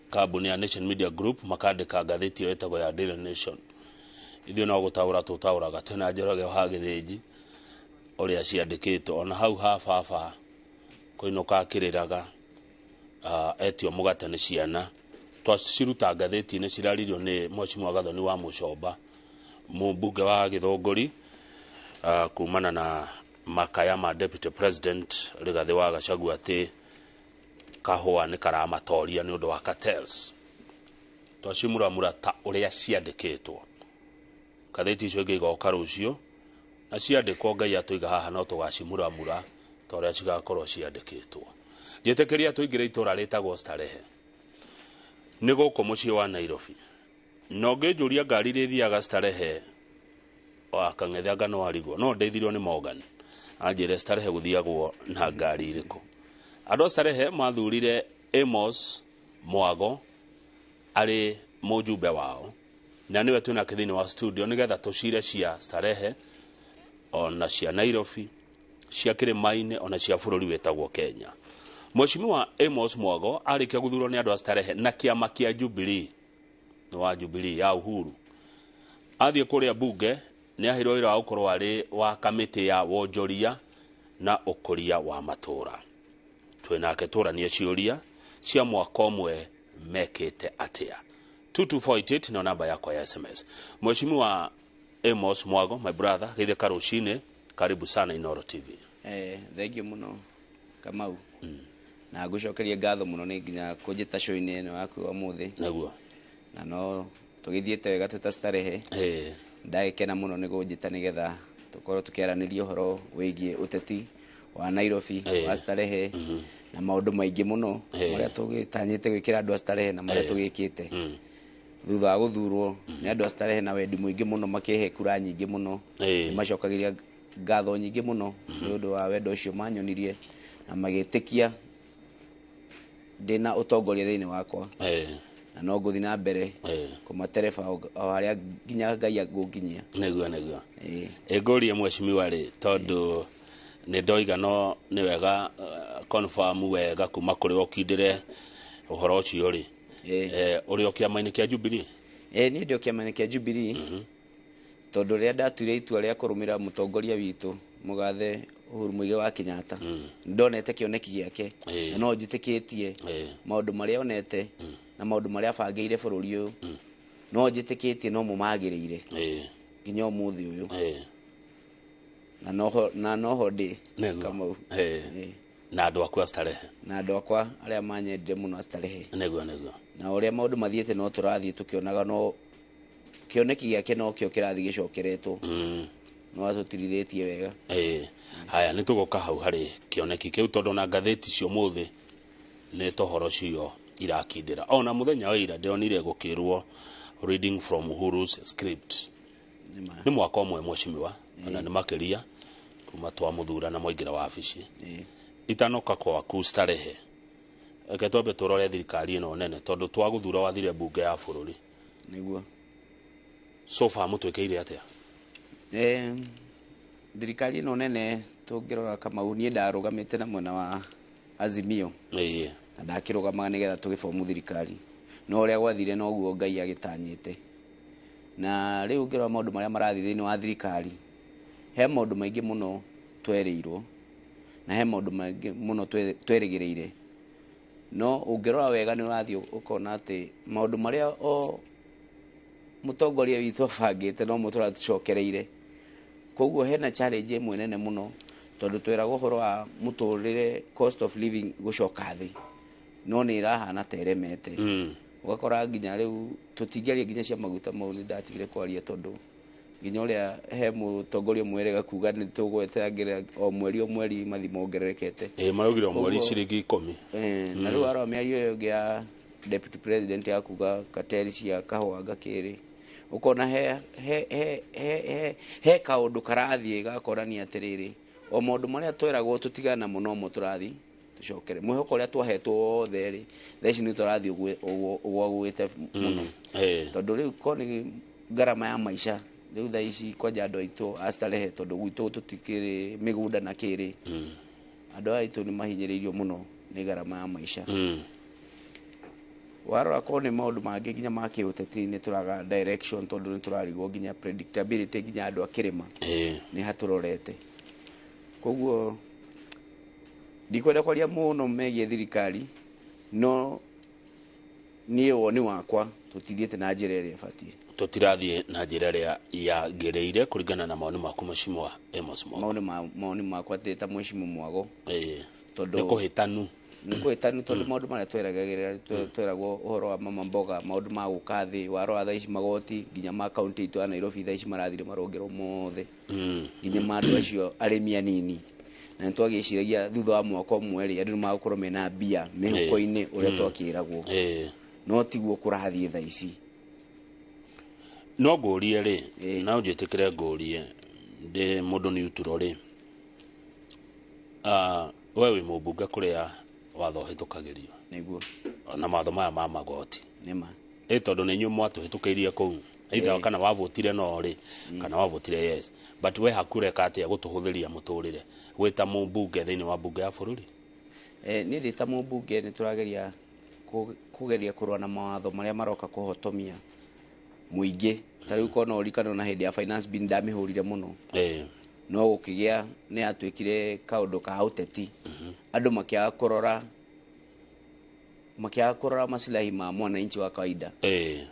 Kambuni ya Nation Media Group makandĩka ngathĩti ĩyo ĩtagwo ya Daily Nation. Ithuĩ no gũtaũra tũtaũraga, twĩna Njoroge wa Gĩthĩnji ũrĩa ciandĩkĩtwo. Ona hau ha baba kũinũka akĩrĩraga, etio mũgate nĩ ciana. Twaciruta ngathĩti-inĩ, ciraririo nĩ Mheshimiwa Gathoni wa Mũcomba, mũmbunge wa Gĩthũngũri, kumana na makaya ma Deputy President Rigathĩ wa Gachagua atĩ kahũa nĩ karamatoria nĩ ũndũ wa cartels. Twacimuramura ta ũrĩa ciandĩkĩtwo. Ngathĩti icio ingĩ igoka rũciũ, na ciandĩkwo Ngai atũiga haha no tũgacimuramura ta ũrĩa cigakorwo ciandĩkĩtwo. Njĩtĩkĩria tũingĩre itũra rĩtagwo Starehe, nĩ gũkũ mũciĩ wa Nairobi. Na ũngĩnjũria ngari iria ithiaga Starehe wa Kang'ethe no arigwo, no ndeithirio nĩ Morgan anjĩre Starehe gũthiagwo na ngari irĩkũ. Andũ a Starehe mathurire Amos Mwago arĩ mũjumbe wao, na nĩwe twĩnake thĩinĩ wa studio nĩgetha tũcire cia Starehe ona cia Nairobi, cia kĩrĩma-inĩ, ona cia bũrũri wĩtagwo Kenya. Mheshimiwa Amos Mwago arĩkia gũthurwo nĩ andũ a Starehe na kĩama kĩa Jubilee, nĩ wa Jubilee ya Uhuru, athiĩ kũrĩa bunge nĩ aheirwo wĩra wa gũkorwo arĩ wa kamĩtĩ ya wonjoria na ũkũria wa matũũra. Twĩnake tũranie ciũria cia mwaka ũmwe mekĩte atĩa. 22488 nĩyo namba yakwa ya SMS. Mheshimiwa Amos Mwago, my brother, geithĩka rũcinĩ, karibu sana Inoro TV. Thank you mũno, Kamau, na ngũcokerie ngatho mũno nĩ nginya kũnjĩta show-inĩ ĩno yaku ũmũthĩ. Nĩguo. Na no tũgĩthiĩte wega twĩ ta Starehe. Ndagĩkena mũno nĩ kũnjĩta nĩgetha tũkorwo tũkĩaranĩria ũhoro wĩgiĩ ũteti wa Nairobi, wa Starehe, na maũndũ maingĩ mũno marĩa tũgĩtanyĩte gwĩkĩra andũ a Starehe na marĩa tũgĩkĩte thutha wa gũthurwo nĩ andũ a Starehe na wendi mũingĩ mũno, makĩhe kura nyingĩ mũno. Nĩ macokagĩria ngatho nyingĩ mũno nĩ ũndũ wa wendo ũcio manyonirie na magĩtĩkia ndĩna ũtongoria thĩinĩ wakwa, na no ngũthiĩ na mbere kũmatereba o harĩa nginya Ngai angũnginyia. Nĩguo. Ĩngũrie mheshimiwa rĩ, tondũ nĩ ndoiga no nĩ wega confirm wega kuma kũrĩ ũkindĩre ũhoro ũcio rĩ, ũrĩ o kĩama-inĩ kĩa Jubilee? Niĩ ndĩ o kĩama-inĩ kĩa Jubilee, tondũ rĩrĩa ndatuire itua rĩa kũrũmĩrĩra mũtongoria witũ mũgathe Uhuru Muigai wa Kenyatta, ndonete kĩoneki gĩake na no njĩtĩkĩtie maũndũ marĩa onete na maũndũ marĩa abangĩire bũrũri ũyũ, no njĩtĩkĩtie no mo magĩrĩire nginya ũmũthĩ ũyũ, na noho ndĩ, Kamau. Na andũ aku a Starehe. Na andũ akwa arĩa manyendire mũno a Starehe. Nĩguo. Na ũrĩa maũndũ mathiĩte, no tũrathiĩ tũkĩonaga no kĩoneki gĩake nokĩo kĩrathiĩ gĩcokeretwo, no atũtirithĩtie wega. Haya, nĩ tũgoka hau harĩ kĩoneki kĩu, tondũ na ngathĩti cia ũmũthĩ nĩ tohoro ũcio irakindĩra. Ona mũthenya wa ira ndĩronire gũkĩrwo "Reading from Uhuru's script". Nĩma. Nĩ mwaka ũmwe, mheshimiwa, ona nĩ makĩria kuma twamũthura na mwaingĩra wabici. Itanoka kwaku Starehe, reke twambe tũrore thirikari ĩno nene, tondũ twagũthura wathire mbunge ya bũrũri. Nĩguo. So far mũtwĩkĩire atĩa? Thirikari ĩno nene tũngĩrora, Kamau, niĩ ndarũgamĩte na mwena wa Azimio na ndakĩrũgamaga nĩgetha tũgĩbomu thirikari, no ũrĩa gwathire noguo Ngai agĩtanyĩte. Na rĩu ũngĩrora maũndũ marĩa marathiĩ thĩinĩ wa thirikari, he maũndũ maingĩ mũno twerĩirwo na he maũndũ maingĩ mũno twerĩgĩrĩire, no ũngĩrora wega nĩ ũrathiĩ ũkona atĩ maũndũ marĩa o mũtongoria witũ abangĩte no mo tũratũcokereire. Koguo hena challenge ĩmwe nene mũno, tondũ tweragwo ũhoro wa mũtũrĩre, cost of living gũcoka thĩ, no nĩ ĩrahana ta ĩremete. Ũgakora nginya rĩu tũtingĩaria nginya cia maguta mau, nĩ ndatigire kwaria, tondũ nginya ũrĩa he mũtongoria ũmwe erega kuga nĩ tũgwetangĩra o mweri o mweri mathi mongererekete. Ĩĩ, maraugire o mweri ciringi 10. Na rĩu arora mĩario ĩyo ĩngĩ ya deputy president ya kuga kateri cia kahũa ngakĩrĩ, ũkona he kaũndũ karathiĩ gakonania atĩrĩrĩ, o maũndũ marĩa tweragwo tũtigana namo nomo tũrathiĩ tũcokere. Mwĩhoko ũrĩa twahetwo wothe rĩ, thaa ici nĩ tũrathiĩ ũgwagũĩte mũno, tondũ rĩu ko nĩ ngarama ya maica rĩu thaa ici kwanja andũ aitũ a Starehe, tondũ gwitũ tũtikĩrĩ mĩgũnda na kĩrĩ, andũ aya aitũ nĩ mahinyĩrĩirio mũno nĩ ngarama ya maica. Warora korwo nĩ maũndũ mangĩ nginya ma kĩũteti, nĩ tũraga direction, tondũ nĩ tũrarigwo nginya predictability, nginya andũ a kĩrĩma nĩ hatũrorete. Koguo ndikwenda kwaria mũno megiĩ thirikari, no niĩ woni wakwa, tũtithiĩte na njĩra ĩrĩa ĩbatiĩ. Tũtirathiĩ na njĩra ĩrĩa yagĩrĩire kũringana na maoni maku, Mheshimiwa Amos Mwago? Maoni makwa ndĩ ta Mheshimiwa Mwago. Tondũ Nĩ kũhĩtanu. Nĩ kũhĩtanu, tondũ maũndũ marĩa tweragĩrĩra, tweragwo ũhoro wa mama mboga, maũndũ ma gũka thĩ. Warora thaa ici magoti nginya ma kaunti itũ ya Nairobi thaa ici marathire marongerwo mothe, nginya ma andũ acio arĩmi anini, na nĩ twagĩciragia thutha wa mwaka ũmwe rĩ, andũ nĩ magũkorwo mena mbia mĩhuko-inĩ ũrĩa twakĩragwo, no tiguo kũrathiĩ thaa ici. No ngũrie rĩ, no njĩtĩkĩre ngũrie ndĩ mũndũ nĩ uturo rĩ, we wĩ mũmbunge kũrĩa watho ũhĩtũkagĩrio na mawatho maya ma magoti. Nĩma. Ĩ tondũ nĩ inyuĩ mwatũhĩtũkĩirie kũu, either kana wavotire no rĩ, kana wavotire yes, but we haku ũreka atĩa gũtũhũthĩria mũtũrĩre gwĩta mũmbunge thĩinĩ wa mbunge ya bũrũri? Niĩ ndĩ ta mũmbunge nĩ tũrageria kũgeria kũrũa na mawatho marĩa maroka kũhotomia mũingĩ. Ta rĩu korwo no ũririkane, ona hĩndĩ ya finance bill ndamĩhũrire mũno, no gũkĩgĩa nĩ yatuĩkire kaũndũ ka ũteti, andũ makĩaga kũrora masilahi ma mwananchi wa kawaida.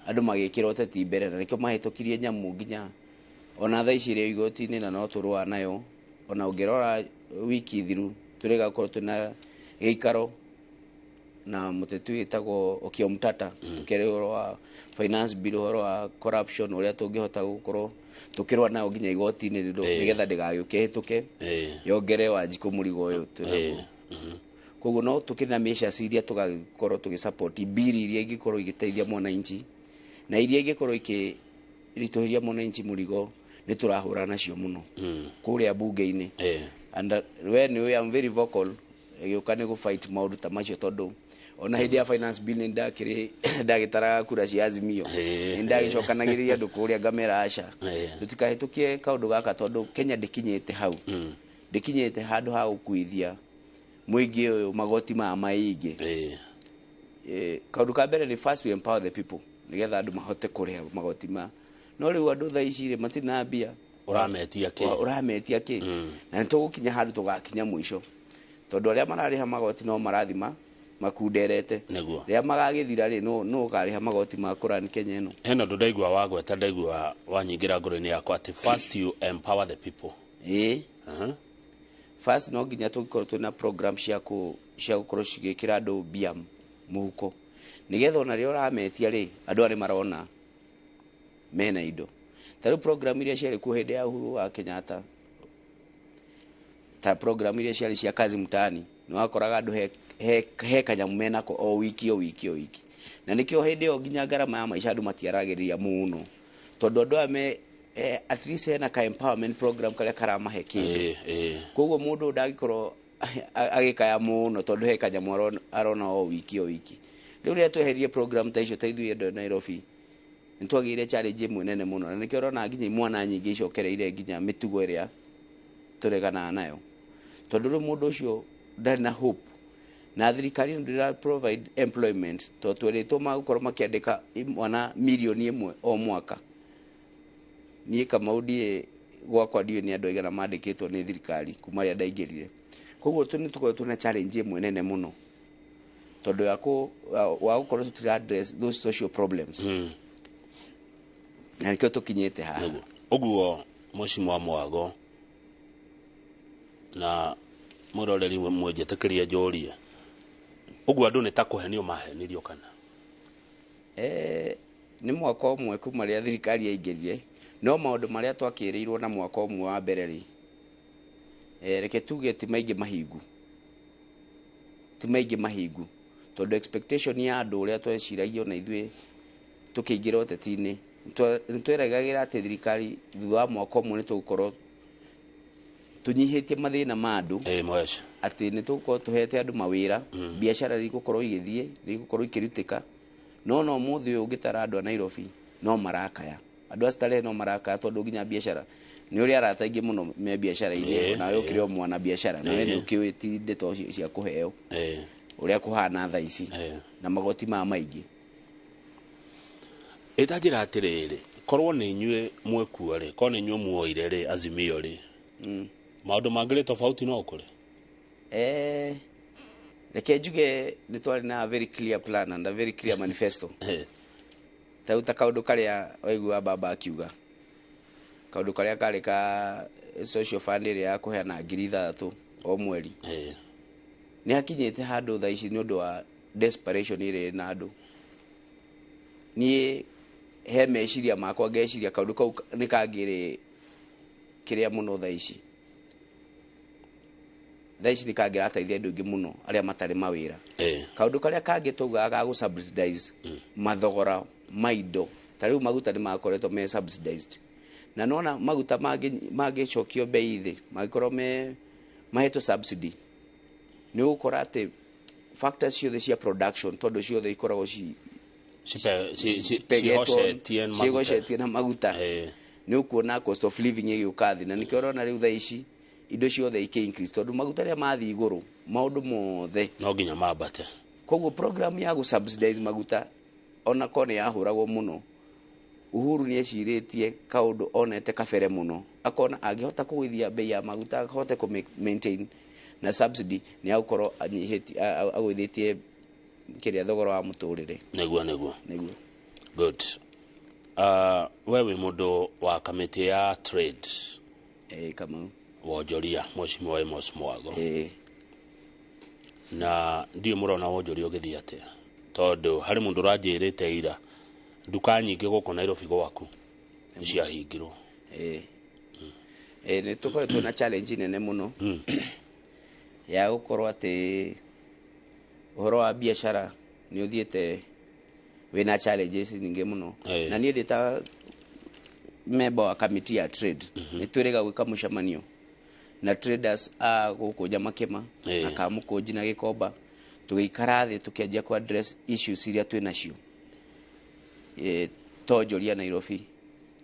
Andũ magĩkĩra ũteti mbere, na nĩkĩo mahĩtũkirie nyamũ nginya ona thaa ici ĩrĩ igoti-inĩ, na no tũrũa nayo. Ona ũngĩrora wiki thiru tũrĩga gũkorwo twĩna gĩikaro na mũteti wĩtagwo Okiya Omtatah, tũkĩaria ũhoro wa finance bill, ũhoro wa corruption, ũrĩa tũngĩhota gũkorwo tũkĩrũa nayo nginya igoti-inĩ nĩgetha ndĩgagĩũke ĩhĩtũke yongere Wanjikũ mũrigo ũyũ twĩnaguo. Koguo no tũkĩrĩ na measures iria tũgagĩkorwo tũgĩsupport bill iria ingĩkorwo igĩteithia mwananchi, na iria ingĩkorwo ikĩritũhĩria mwananchi mũrigo nĩ tũrahũra nacio mũno kũrĩa bunge-inĩ. And we nĩ ũĩ I'm very vocal ĩgĩũka nĩ gũ-fight maũndũ ta macio, tondũ ona hĩndĩ ya finance bill nĩ ndakĩrĩ ndagĩtaraga kura cia Azimio, nĩ ndagĩcokanagĩrĩria andũ kũrĩa ngamera aca, tũtikahĩtũkie kaũndũ gaka, tondũ Kenya ndĩkinyĩte hau, ndĩkinyĩte handũ ha gũkuithia mũingĩ ũyũ magoti maya maingĩ. Kaũndũ ka mbere nĩ first we empower the people nĩgetha andũ mahote kũrĩha magoti ma, no rĩu andũ thaa ici rĩ matirĩ na mbia. Ũrametia kĩ? Ũrametia kĩ? Na nĩ tũgũkinya handũ tũgakinya mũico, tondũ arĩa mararĩha magoti no marathima makunderete. Rĩrĩa magagĩthira rĩ, no ũkarĩha magoti ma kũrani Kenya ĩno? Hena ũndũ ndaigua wagweta, ndaigua wanyingĩra ngoro-inĩ yakwa, atĩ first you empower the people. Ĩĩ. First no nginya tũgĩkorwo twĩna program cia gũkorwo cigĩkĩra andũ mbia mũhuko, nĩgetha ona rĩrĩa ũrametia rĩ, andũ aya nĩ marona mena indo. Ta rĩu program iria ciarĩ kuo hĩndĩ ya Uhuru wa Kenyatta, ta program iria ciarĩ cia Kazi Mtaani, nĩ wakoraga andũ he kanyamũ menako o wiki o wiki o wiki, na nĩkĩo hĩndĩ ĩyo nginya ngarama ya maica andũ matiaragĩrĩria mũno, tondũ andũ aya me at least hena ka empowerment program karĩa karamahe kĩndũ. Ĩĩ ĩĩ Koguo mũndũ ndangĩkorwo agĩkaya mũno, tondũ he kanyamũ arona o wiki o wiki. Rĩu rĩrĩa tweherie program ta icio, ta ithuĩ andũ a Nairobi nĩ twagĩire challenge ĩmwe nene mũno, na nĩkĩo ũrona nginya imwana nyingĩ icokereire nginya mĩtugo ĩrĩa tũreganaga nayo, tondũ rĩu mũndũ ũcio ndarĩ na hope, na thirikari ĩno ndĩra provide employment, tondũ twerĩtwo magũkorwo makĩandĩka imwana 1 million o mwaka. Niĩ Kamau ndiĩ gwakwa, ndiũĩ nĩ andũ aigana mandĩkĩtwo nĩ thirikari kuma rĩrĩa ndaingĩrire. Koguo nĩ tũkoretwo na challenge ĩmwe nene mũno, tondũ wa gũkorwo tũtira address those social problems, na nĩkĩo tũkinyĩte haha. Nĩguo ũguo, Mheshimiwa Mwago, na mwĩroreri mwenjĩtĩkĩrie njũrie, ũguo andũ nĩ ta kũhenio mahenirio kana? Nĩ mwaka ũmwe kuma rĩrĩa thirikari yaingĩrire, no maũndũ marĩa twakĩrĩirwo na mwaka ũmwe wa mbere rĩ, reke tuge ti maingĩ mahingu, ti maingĩ mahingu, tondũ expectation ya andũ ũrĩa tweciragia ona ithuĩ tũkĩingĩra ũteti-inĩ, nĩ twerĩgagĩrĩra atĩ thirikari thutha wa mwaka ũmwe nĩ tũgũkorwo tũnyihĩtie mathĩna ma andũ, Mwesh. atĩ nĩ tũgũkorwo tũhete andũ mawĩra, biacara nĩ igũkorwo igĩthiĩ, nĩ igũkorwo ikĩrutĩka, no ũmũthĩ ũyũ ũngĩtara andũ a Nairobi no marakaya, andũ a Starehe no marakaya, tondũ nginya biacara nĩ ũrĩ arata aingĩ mũno me biacara-inĩ, nawe ũkĩrĩ o mwana biacara, nawe nĩ ũkĩũĩ ti ndeto cia kũheo ũrĩa kũhana thaa ici na magoti maya maingĩ. Ĩtanjĩra atĩrĩrĩ, korwo nĩ inyuĩ mwĩkuo rĩ, korwo nĩ inyuĩ muoire rĩ Azimio rĩ, maũndũ mangĩrĩ tofauti no kũrĩ? Reke njuge nĩ twarĩ na a very clear plan and a very clear manifesto. Ta ta kaũndũ karĩa waigua baba akiuga, kaũndũ karĩa karĩ ka social fund ĩrĩa ya kũheana 6,000 o mweri, nĩ hakinyĩte handũ thaa ici nĩ ũndũ wa desperation ĩrĩa ĩna andũ. Niĩ he meciria makwa ngeciria kaũndũ kau nĩ kangĩrĩ kĩrĩa mũno thaa ici, thaa ici nĩ kangĩrateithia andũ aingĩ mũno arĩa matarĩ mawĩra. Kaũndũ karĩa kangĩ taugaga ga gũ-subsidize mathogora ma indo, ta rĩu maguta nĩ makoretwo me subsidized, na nona maguta mangĩcokio bei thĩ, mangĩkorwo me mahetwo subsidy, nĩ ũgũkora atĩ factors ciothe cia production, tondũ ciothe ikoragwo cihocetie maguta. Ciĩhocetie na maguta, nĩ ũkuona cost of living ĩgĩũka thĩ, na nĩkĩo ũrona rĩu thaa ici indo ciothe ikĩ increase, tondũ maguta rĩa mathiĩ igũrũ, maũndũ mothe no nginya mambate. Koguo program ya gũ-subsidize maguta, ona ko nĩ yahũragwo mũno, Uhuru nĩ ecirĩtie kaũndũ onete kabere mũno, akona angĩhota kũgũithia bei ya maguta, ahote kũ maintain na subsidy, nĩ agũkorwo anyihĩtie, agũithĩtie kĩrĩa thogora wa mũtũrĩre. Nĩguo, nĩguo. Nĩguo. Good. We wĩ mũndũ wa kamĩtĩ ya trade. Kamau. Wonjoria, Mheshimiwa Amos Mwago. Na ndiũ mũrona wonjoria ũgĩthiĩ atĩa, tondũ harĩ mũndũ ũranjĩrĩte ira nduka nyingĩ gũkũ Nairobi gwaku nĩ ciahingirwo. Nĩ tũkoretwo na challenge nene mũno ya gũkorwo atĩ ũhoro wa biacara nĩ ũthiĩte wĩna challenges nyingĩ mũno. Na niĩ ndĩ ta member wa committee ya trade, nĩ twĩrĩga gwĩka mũcemanio na traders a gũkũ Nyamakĩma na Kamũkũnji na Gĩkomba, tũgĩikara thĩ tũkĩanjia ku address issues iria twĩ nacio. Tonjoria Nairobi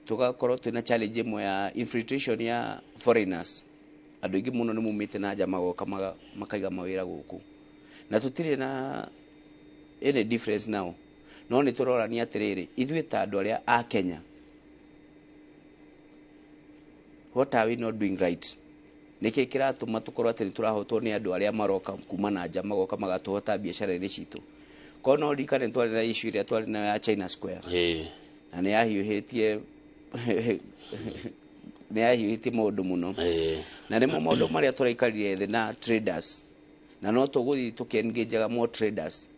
tũgakorwo twĩna challenge ĩmwe ya infiltration ya foreigners. Andũ aingĩ mũno nĩ maumĩte na nja, magoka makaiga mawĩra gũkũ, na tũtirĩ na any difference nao. No nĩ tũrorania atĩrĩrĩ, ithuĩ ta andũ arĩa a Kenya, what are we not doing right? Nĩkĩ kĩratũma tũkorwo atĩ nĩ tũrahotwo nĩ andũ arĩa maroka kuma na nja, magoka magatũhota biacara-inĩ citũ? Korwo no ririkane, twarĩ na issue ĩrĩa twarĩ nayo ya China Square, na nĩ yahiũhĩtie maũndũ mũno, na nĩmo maũndũ marĩa tũraikarire thĩ na traders, na no tũgũthiĩ tũkĩ-engageaga more traders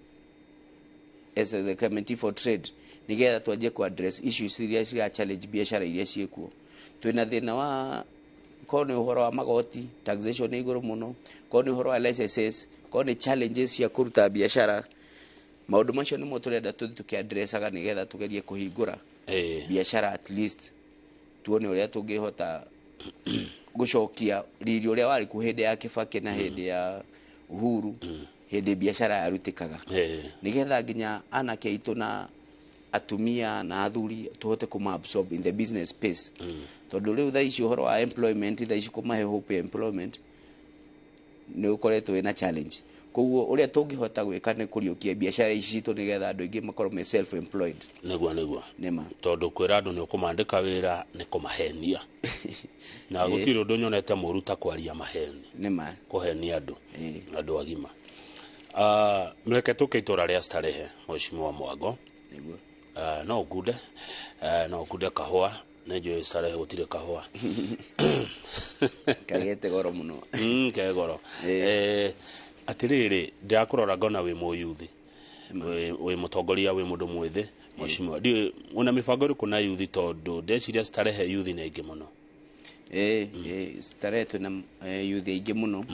as the committee for trade, nĩgetha twanjie ku address issues iria cira challenge biacara iria ciĩkuo. Twĩna thĩna wa korwo nĩ ũhoro wa magoti, taxation nĩ igũrũ mũno, korwo nĩ ũhoro wa licenses, korwo nĩ challenges cia kũruta biacara. Maũndũ macio nĩmo tũrenda tũthiĩ tũkĩ-addressaga, nĩgetha tũgerie kũhingũra biacara, at least tuone ũrĩa tũngĩhota gũcokia riri ũrĩa warĩ kuo hĩndĩ ya Kibaki na hĩndĩ ya Uhuru, hĩndĩ biacara yarutĩkaga, nĩgetha nginya anake aitũ na atumia na athuri tũhote kũma absorb in the business space, tondũ rĩu thaa ici ũhoro wa employment, thaa ici kũmahe hope ya employment nĩ ũkoretwo wĩna challenge. Koguo ũrĩa tũngĩhota gwĩka nĩ kũriũkia biacara ici citũ, nĩgetha andũ aingĩ makorwo me self employed. Nĩguo, nĩguo. Nĩma. Tondũ kwĩra andũ nĩ ũkũmandĩka wĩra nĩ kũmahenia, na gũtirĩ ũndũ nyonete mũru ta kwaria maheni. Nĩma. Kũhenia andũ, andũ agima. Reke tũke itũra rĩa Starehe, Mheshimiwa Mwango. Nĩguo. No ngunde kahũa, nĩ njũĩ Starehe gũtirĩ kahũa. Kagĩte goro mũno. Ke goro. Atĩrĩrĩ, ndĩrakũrora ngona wĩ mũyuthi, wĩ mũtongoria, wĩ mũndũ mwĩthĩ. Mheshimiwa, ndiũĩ wĩna mĩbango ĩrĩkũ na yuthi, tondũ ndeciria Starehe yuthi nĩ aingĩ mũno. Ĩ Starehe twĩna yuthi aingĩ mũno,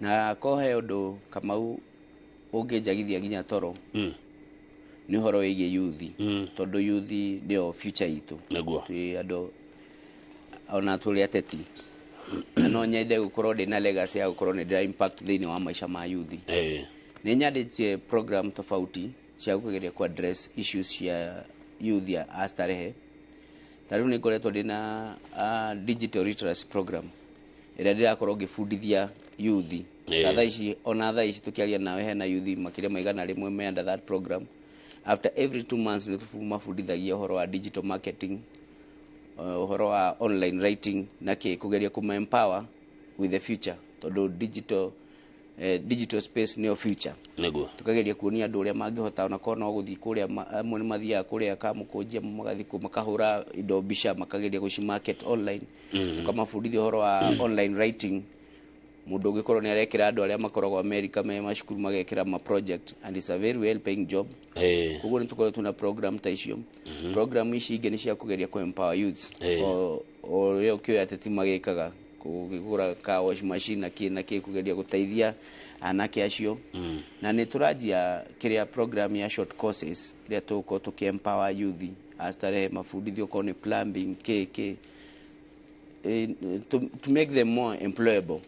na ko he ũndũ Kamau ũngĩnjagithia nginya toro, nĩ ũhoro wĩgiĩ yuthi, tondũ yuthi nĩyo future itũ. Twĩ andũ ona tũrĩ ateti, na no nyende gũkorwo ndĩna legacy ya gũkorwo nĩ ndĩra impact thĩinĩ wa maica ma yuthi. Nĩ nyandĩtie program tofauti cia kũgeria ku address issues cia youth ya a Starehe. Ta rĩu nĩ ngoretwo ndĩna digital literacy program ĩrĩa ndĩrakorwo ngĩbundithia yuthi. Na thaa ici, ona thaa ici tũkĩaria nawe, hena yuthi makĩria ma 100 me under that program, After every 2 months nĩ tũmabundithagia ũhoro wa digital marketing, ũhoro wa online writing na kĩ, kũgeria kũma empower with the future, tondũ digital space nĩyo future. Tukageria kuonia andũ ũrĩa mangĩhota, ona korwo no gũthiĩ kũrĩa amwe nĩ mathiaga kũrĩa Kamũkũnji, amwe magathiĩ kũ makahũra indo mbica, makageria gũci market online. Tukamabundithia ũhoro wa online writing. Mũndũ ũngĩkorwo nĩ arekĩra andũ arĩa makoragwo America me macukuru, magekĩra ma project, and it's a very well paying job. Koguo nĩ tũkoretwo na program ta icio. Program ici ingĩ nĩ cia kũgeria kũ empower youths. O ũrĩa ũkĩoĩ ateti magĩkaga, kũgũra car wash machine na kĩ na kĩ, kũgeria gũteithia anake acio. Na nĩ tũranjia kĩrĩa program ya short courses ĩrĩa tũgũkorwo tũkĩ empower youth a Starehe, mabundithio okorwo nĩ plumbing, kĩ kĩ, to make them more employable,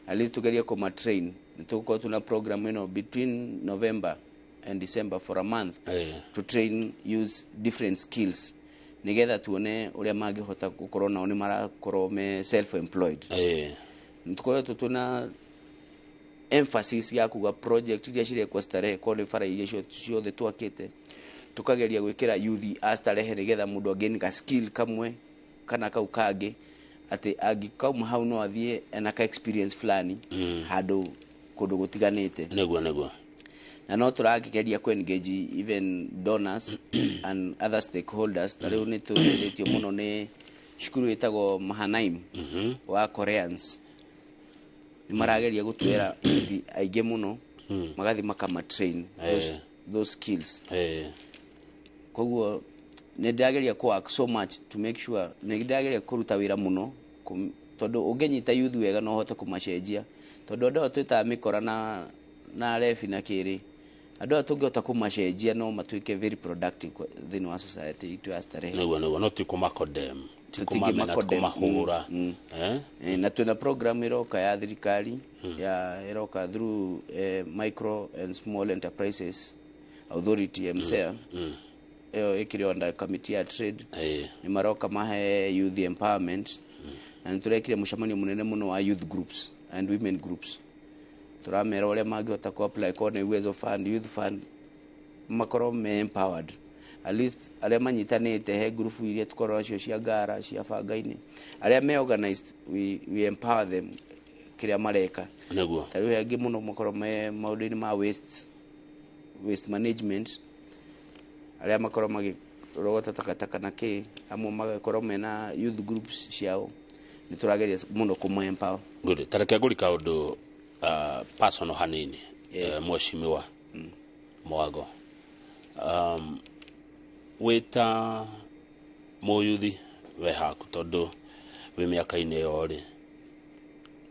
at least tugerie kũma train. Nĩ tũgũkorwo tuna program ĩno between November and December for a month to train use different skills, nigetha tuone ũrĩa mangĩhota gũkorwo nao nĩ marakorwo me self employed. Nĩ tũkoretwo tuna emphasis ya kuga project iria cirekwo Starehe, korwo nĩ bara iria ciothe twakĩte, tukageria gwĩkĩra youth a Starehe, nigetha mũndũ again ka skill kamwe kana kau kangĩ, atĩ angĩkauma hau no athiĩ ena ka experience fulani handũ kũndũ gũtiganĩte. Nĩguo nĩguo. Na no tũrageria ku engage even donors and other stakeholders. Ta rĩu nĩ tũteithĩtio mũno nĩ cukuru ĩtagwo Mahanaim wa Koreans. Nĩ marageria gũtwĩra youth aingĩ mũno, magathiĩ makama train those skills. Koguo nĩ ndĩrageria kũ work so much to make sure, nĩ ndĩrageria kũruta wĩra mũno tondũ ũngĩnyita youth wega no ũhote kũmacenjia, tondũ andũ aya twĩtaga mĩkora na rebi na kĩrĩ, andũ aya tũngĩhota kũmacenjia no matuĩke very productive thĩinĩ wa society itũ ya Starehe. Nĩguo nĩguo, no ti kũma condemn, ti kũmamena, ti Tũtingĩma-condemn. kũmahũra. Eh? Na twĩna program ĩroka ya thirikari ya ĩroka through Micro and Small Enterprises Authority, MSEA, ĩyo ĩkĩrĩ under committee ya trade. Nĩ maroka mahe youth empowerment, na nĩ tũrekire mũcemanio mũnene mũno wa youth groups and women groups. Tũramera ũrĩa mangĩhota ku apply korwo nĩ Uwezo Fund, Youth Fund, makorwo me empowered, at least arĩa manyitanĩte he ngurubu iria tũkorwo nacio cia ngara cia banga-inĩ, arĩa me organized, we empower them kĩrĩa mareka. Ta rĩu he angĩ mũno makorwo me maũndũ-inĩ ma waste management, arĩa makorwo magĩrogota takataka na kĩ, amwe magakorwo mena youth groups ciao. Nĩ tũrageria mũno kũma empower. Good. Tareke ngũri kaũndũ personal hanini, mheshimiwa Mwago, wĩta mũyuthi we haku, tondũ wĩ mĩaka-inĩ ĩyo rĩ,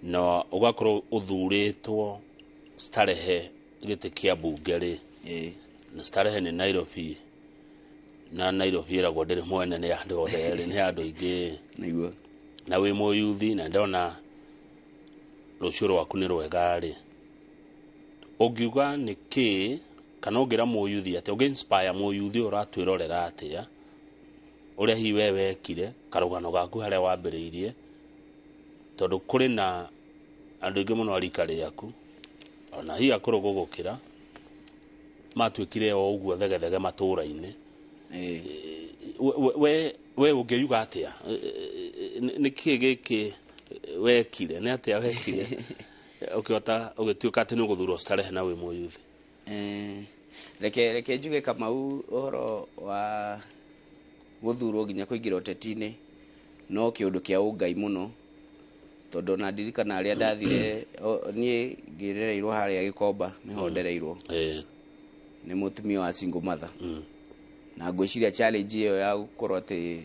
na ũgakorwo ũthurĩtwo Starehe gĩtĩ kĩa mbunge rĩ, na Starehe nĩ Nairobi, na Nairobi ĩragwo ndĩrĩ mwene, nĩ andũ othe rĩ, nĩ andũ aingĩ. Na wĩ mũyuthi na ndona rũciũ rwaku nĩ rwega rĩ, ũngiuga nĩ kĩ, kana ũngĩra mũyuthi atĩa, ũngĩ inspire mũyuthi ũyũ ũratwĩrorera atĩa, ũrĩa hihi we wekire, karũgano gaku harĩa wambĩrĩirie, tondũ kũrĩ na andũ aingĩ mũno a rika rĩaku, ona hihi akũrũ gũgũkĩra, matuĩkire o ũguo thegethege matũũra-inĩ? We ũngĩuga atĩa? Nĩ kĩ gĩkĩ wekire, nĩ atĩa wekire ũkĩhota ũgĩtuĩka atĩ nĩ ũgũthurwo Starehe na wĩ mũyuthi? Reke njuge, Kamau, ũhoro wa gũthurwo nginya kũingĩra ũteti-inĩ no kĩũndũ kĩa ũngai mũno, tondũ ona ndirikana arĩa ndathire niĩ ngĩrereirwo harĩa Gĩkomba, nĩho ndereirwo nĩ mũtumia wa single mother. Na ngwĩciria challenge ĩyo ya gũkorwo atĩ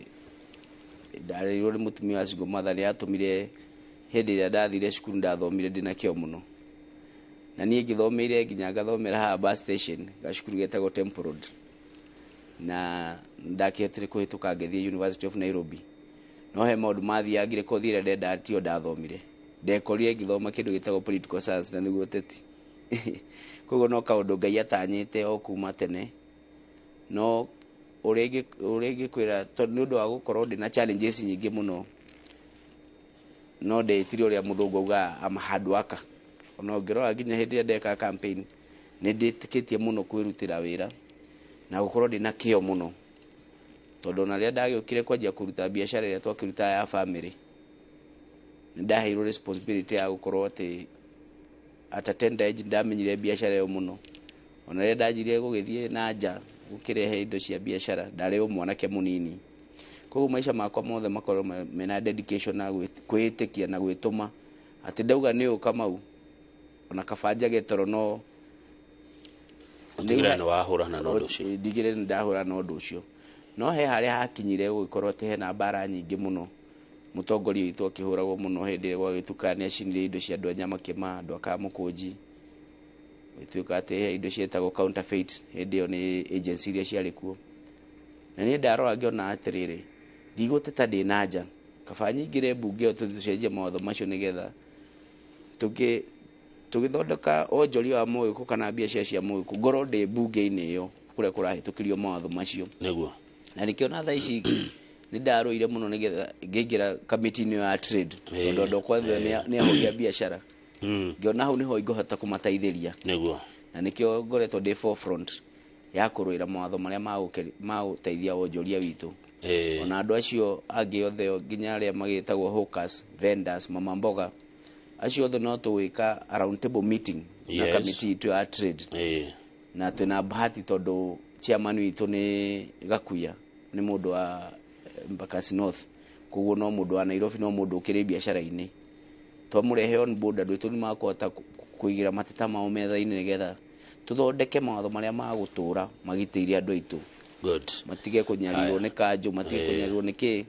ndarerirwo nĩ mũtumia wa single mother nĩ yatũmire hĩndĩ ĩrĩa ndathire cukuru ndathomire ndĩna kĩo mũno. Na niĩ ngĩthomeire nginya ngathomera haha bus station, gacukuru getagwo Temple Road, na ndakĩhotire kũhĩtũka ngĩthiĩ University of Nairobi. No he maũndũ mathiangire, kothi ĩrĩa ndendaga tiyo ndathomire, ndekorire ngĩthoma kĩndũ gĩtagwo political science, na nĩguo ũteti. Koguo no kaũndũ Ngai atanyĩte o kuma tene. No ũrĩa ingĩkwĩra, tondũ nĩ ũndũ wa gũkorwo ndĩna challenges nyingĩ mũno, no ndĩtire ũrĩa mũthũngũ augaga, I'm a hard worker. Ona ũngĩrora nginya hĩndĩ ĩrĩa ndeka campaign, nĩ ndĩtĩkĩtie mũno kwĩrutĩra wĩra. Na gũkorwo ndĩna kĩo mũno, tondũ ona rĩrĩa ndagĩũkire kwanjia kũruta biacara ĩrĩa twakĩrutaga ya family, nĩ ndaheirwo responsibility ya gũkorwo atĩ at a tender age ndamenyire biacara ĩyo mũno. Ona rĩrĩa ndanjirie gũgĩthiĩ na nja gũkĩrehe indo cia biacara, ndarĩ o mwanake mũnini. Koguo maica makwa mothe makorwo mena dedication na kwĩĩtĩkia na gwĩtũma atĩ ndauga nĩ ũ Kamau, ona kaba njage toro no Ũtigĩrĩre nĩ wahũrana na ũndũ ũcio. Ndigĩrĩre nĩ ndahũrana na ũndũ ũcio. No he harĩa hakinyire gũgĩkorwo atĩ hena mbara nyingĩ mũno, mũtongoria witũ akĩhũragwo mũno hĩndĩ ĩrĩa gwagĩtuĩkaga nĩ acinire indo cia andũ a Nyamakĩma, andũ a Kamũkũnji. Gũtuĩka atĩ he indo cietagwo counterfeit, hĩndĩ ĩyo nĩ agency iria ciarĩ kuo. Na niĩ ndarora ngĩona atĩrĩrĩ, ndigũteta ndĩ na nja, kaba nyingĩre mbunge ĩyo tũthiĩ tũcenjie mawatho macio, nĩgetha tũgĩthondeka wonjoria wa mũgĩkũ kana biacara cia mũgĩkũ, ngorwo ndĩ mbunge-inĩ ĩyo kũrĩa kũrahĩtũkĩrio mawatho macio. Na nĩkĩo na thaa ici nĩ ndarũire mũno nĩgetha ngĩingĩra kamĩtĩ-inĩ ĩyo ya trade, tondũ andũ akwa othe nĩ ahũri a biacara. Ngĩona hau nĩho ingĩhota kũmateithĩria. Na nĩkĩo ngoretwo ndĩ forefront ya kũrũĩra mawatho marĩa magũteithia wonjoria witũ. Ona andũ acio angĩ othe, nginya arĩa magĩtagwo hawkers, vendors, mama mboga, acio othe no tũgwĩka a round table meeting na kamĩtĩ itũ ya trade. Na twĩna bahati tondũ chairman witũ nĩ Gakuya, nĩ mũndũ wa Embakasi North, koguo no mũndũ wa Nairobi, no mũndũ ũkĩrĩ biacara-inĩ. Twamũrehe on board, andũ aitũ nĩ makũhota kũigĩra mateta mao metha-inĩ nĩgetha tũthondeke mawatho marĩa magũtũra magitĩire andũ aitũ. Matige kũnyarirwo nĩ kanjũ, matige kũnyarirwo nĩ kĩ.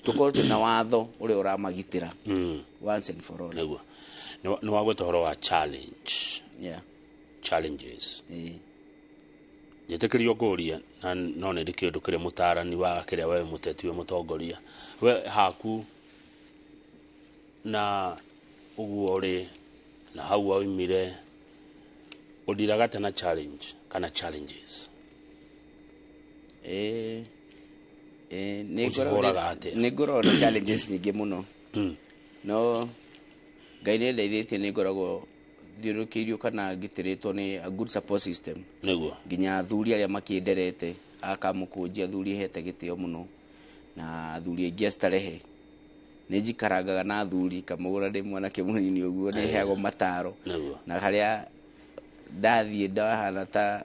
Tũkorwo twĩna watho ũrĩa ũramagitĩra once and for all. Nĩguo. Nĩ wagweta ũhoro wa challenge, challenges. Njĩtĩkĩrio ngũrie, na no nĩ ndĩ kĩũndũ kĩrĩa mũtarani wa kĩrĩa we mũteti, we mũtongoria, we haku na ũguo ũrĩ na hau waumire, ũndiraga na challenge kana challenges? Nĩ Ũcihũraga atĩa? Nĩ ngoragwo na challenges nyingĩ mũno, no Ngai nĩ ndeithĩtie, nĩ ngoragwo thiũrũrũkĩirio kana ngitĩrĩtwo nĩ a good support system. Nginya athuri arĩa makĩnderete a Kamũkũnji, athuri hete gĩtĩo mũno, na athuri aingĩ a Starehe. Nĩ njikarangaga na athuri kamũgũra ndĩ mwanake mũnini ũguo, nĩ heagwo mataro. Na harĩa ndathiĩ ndahana ta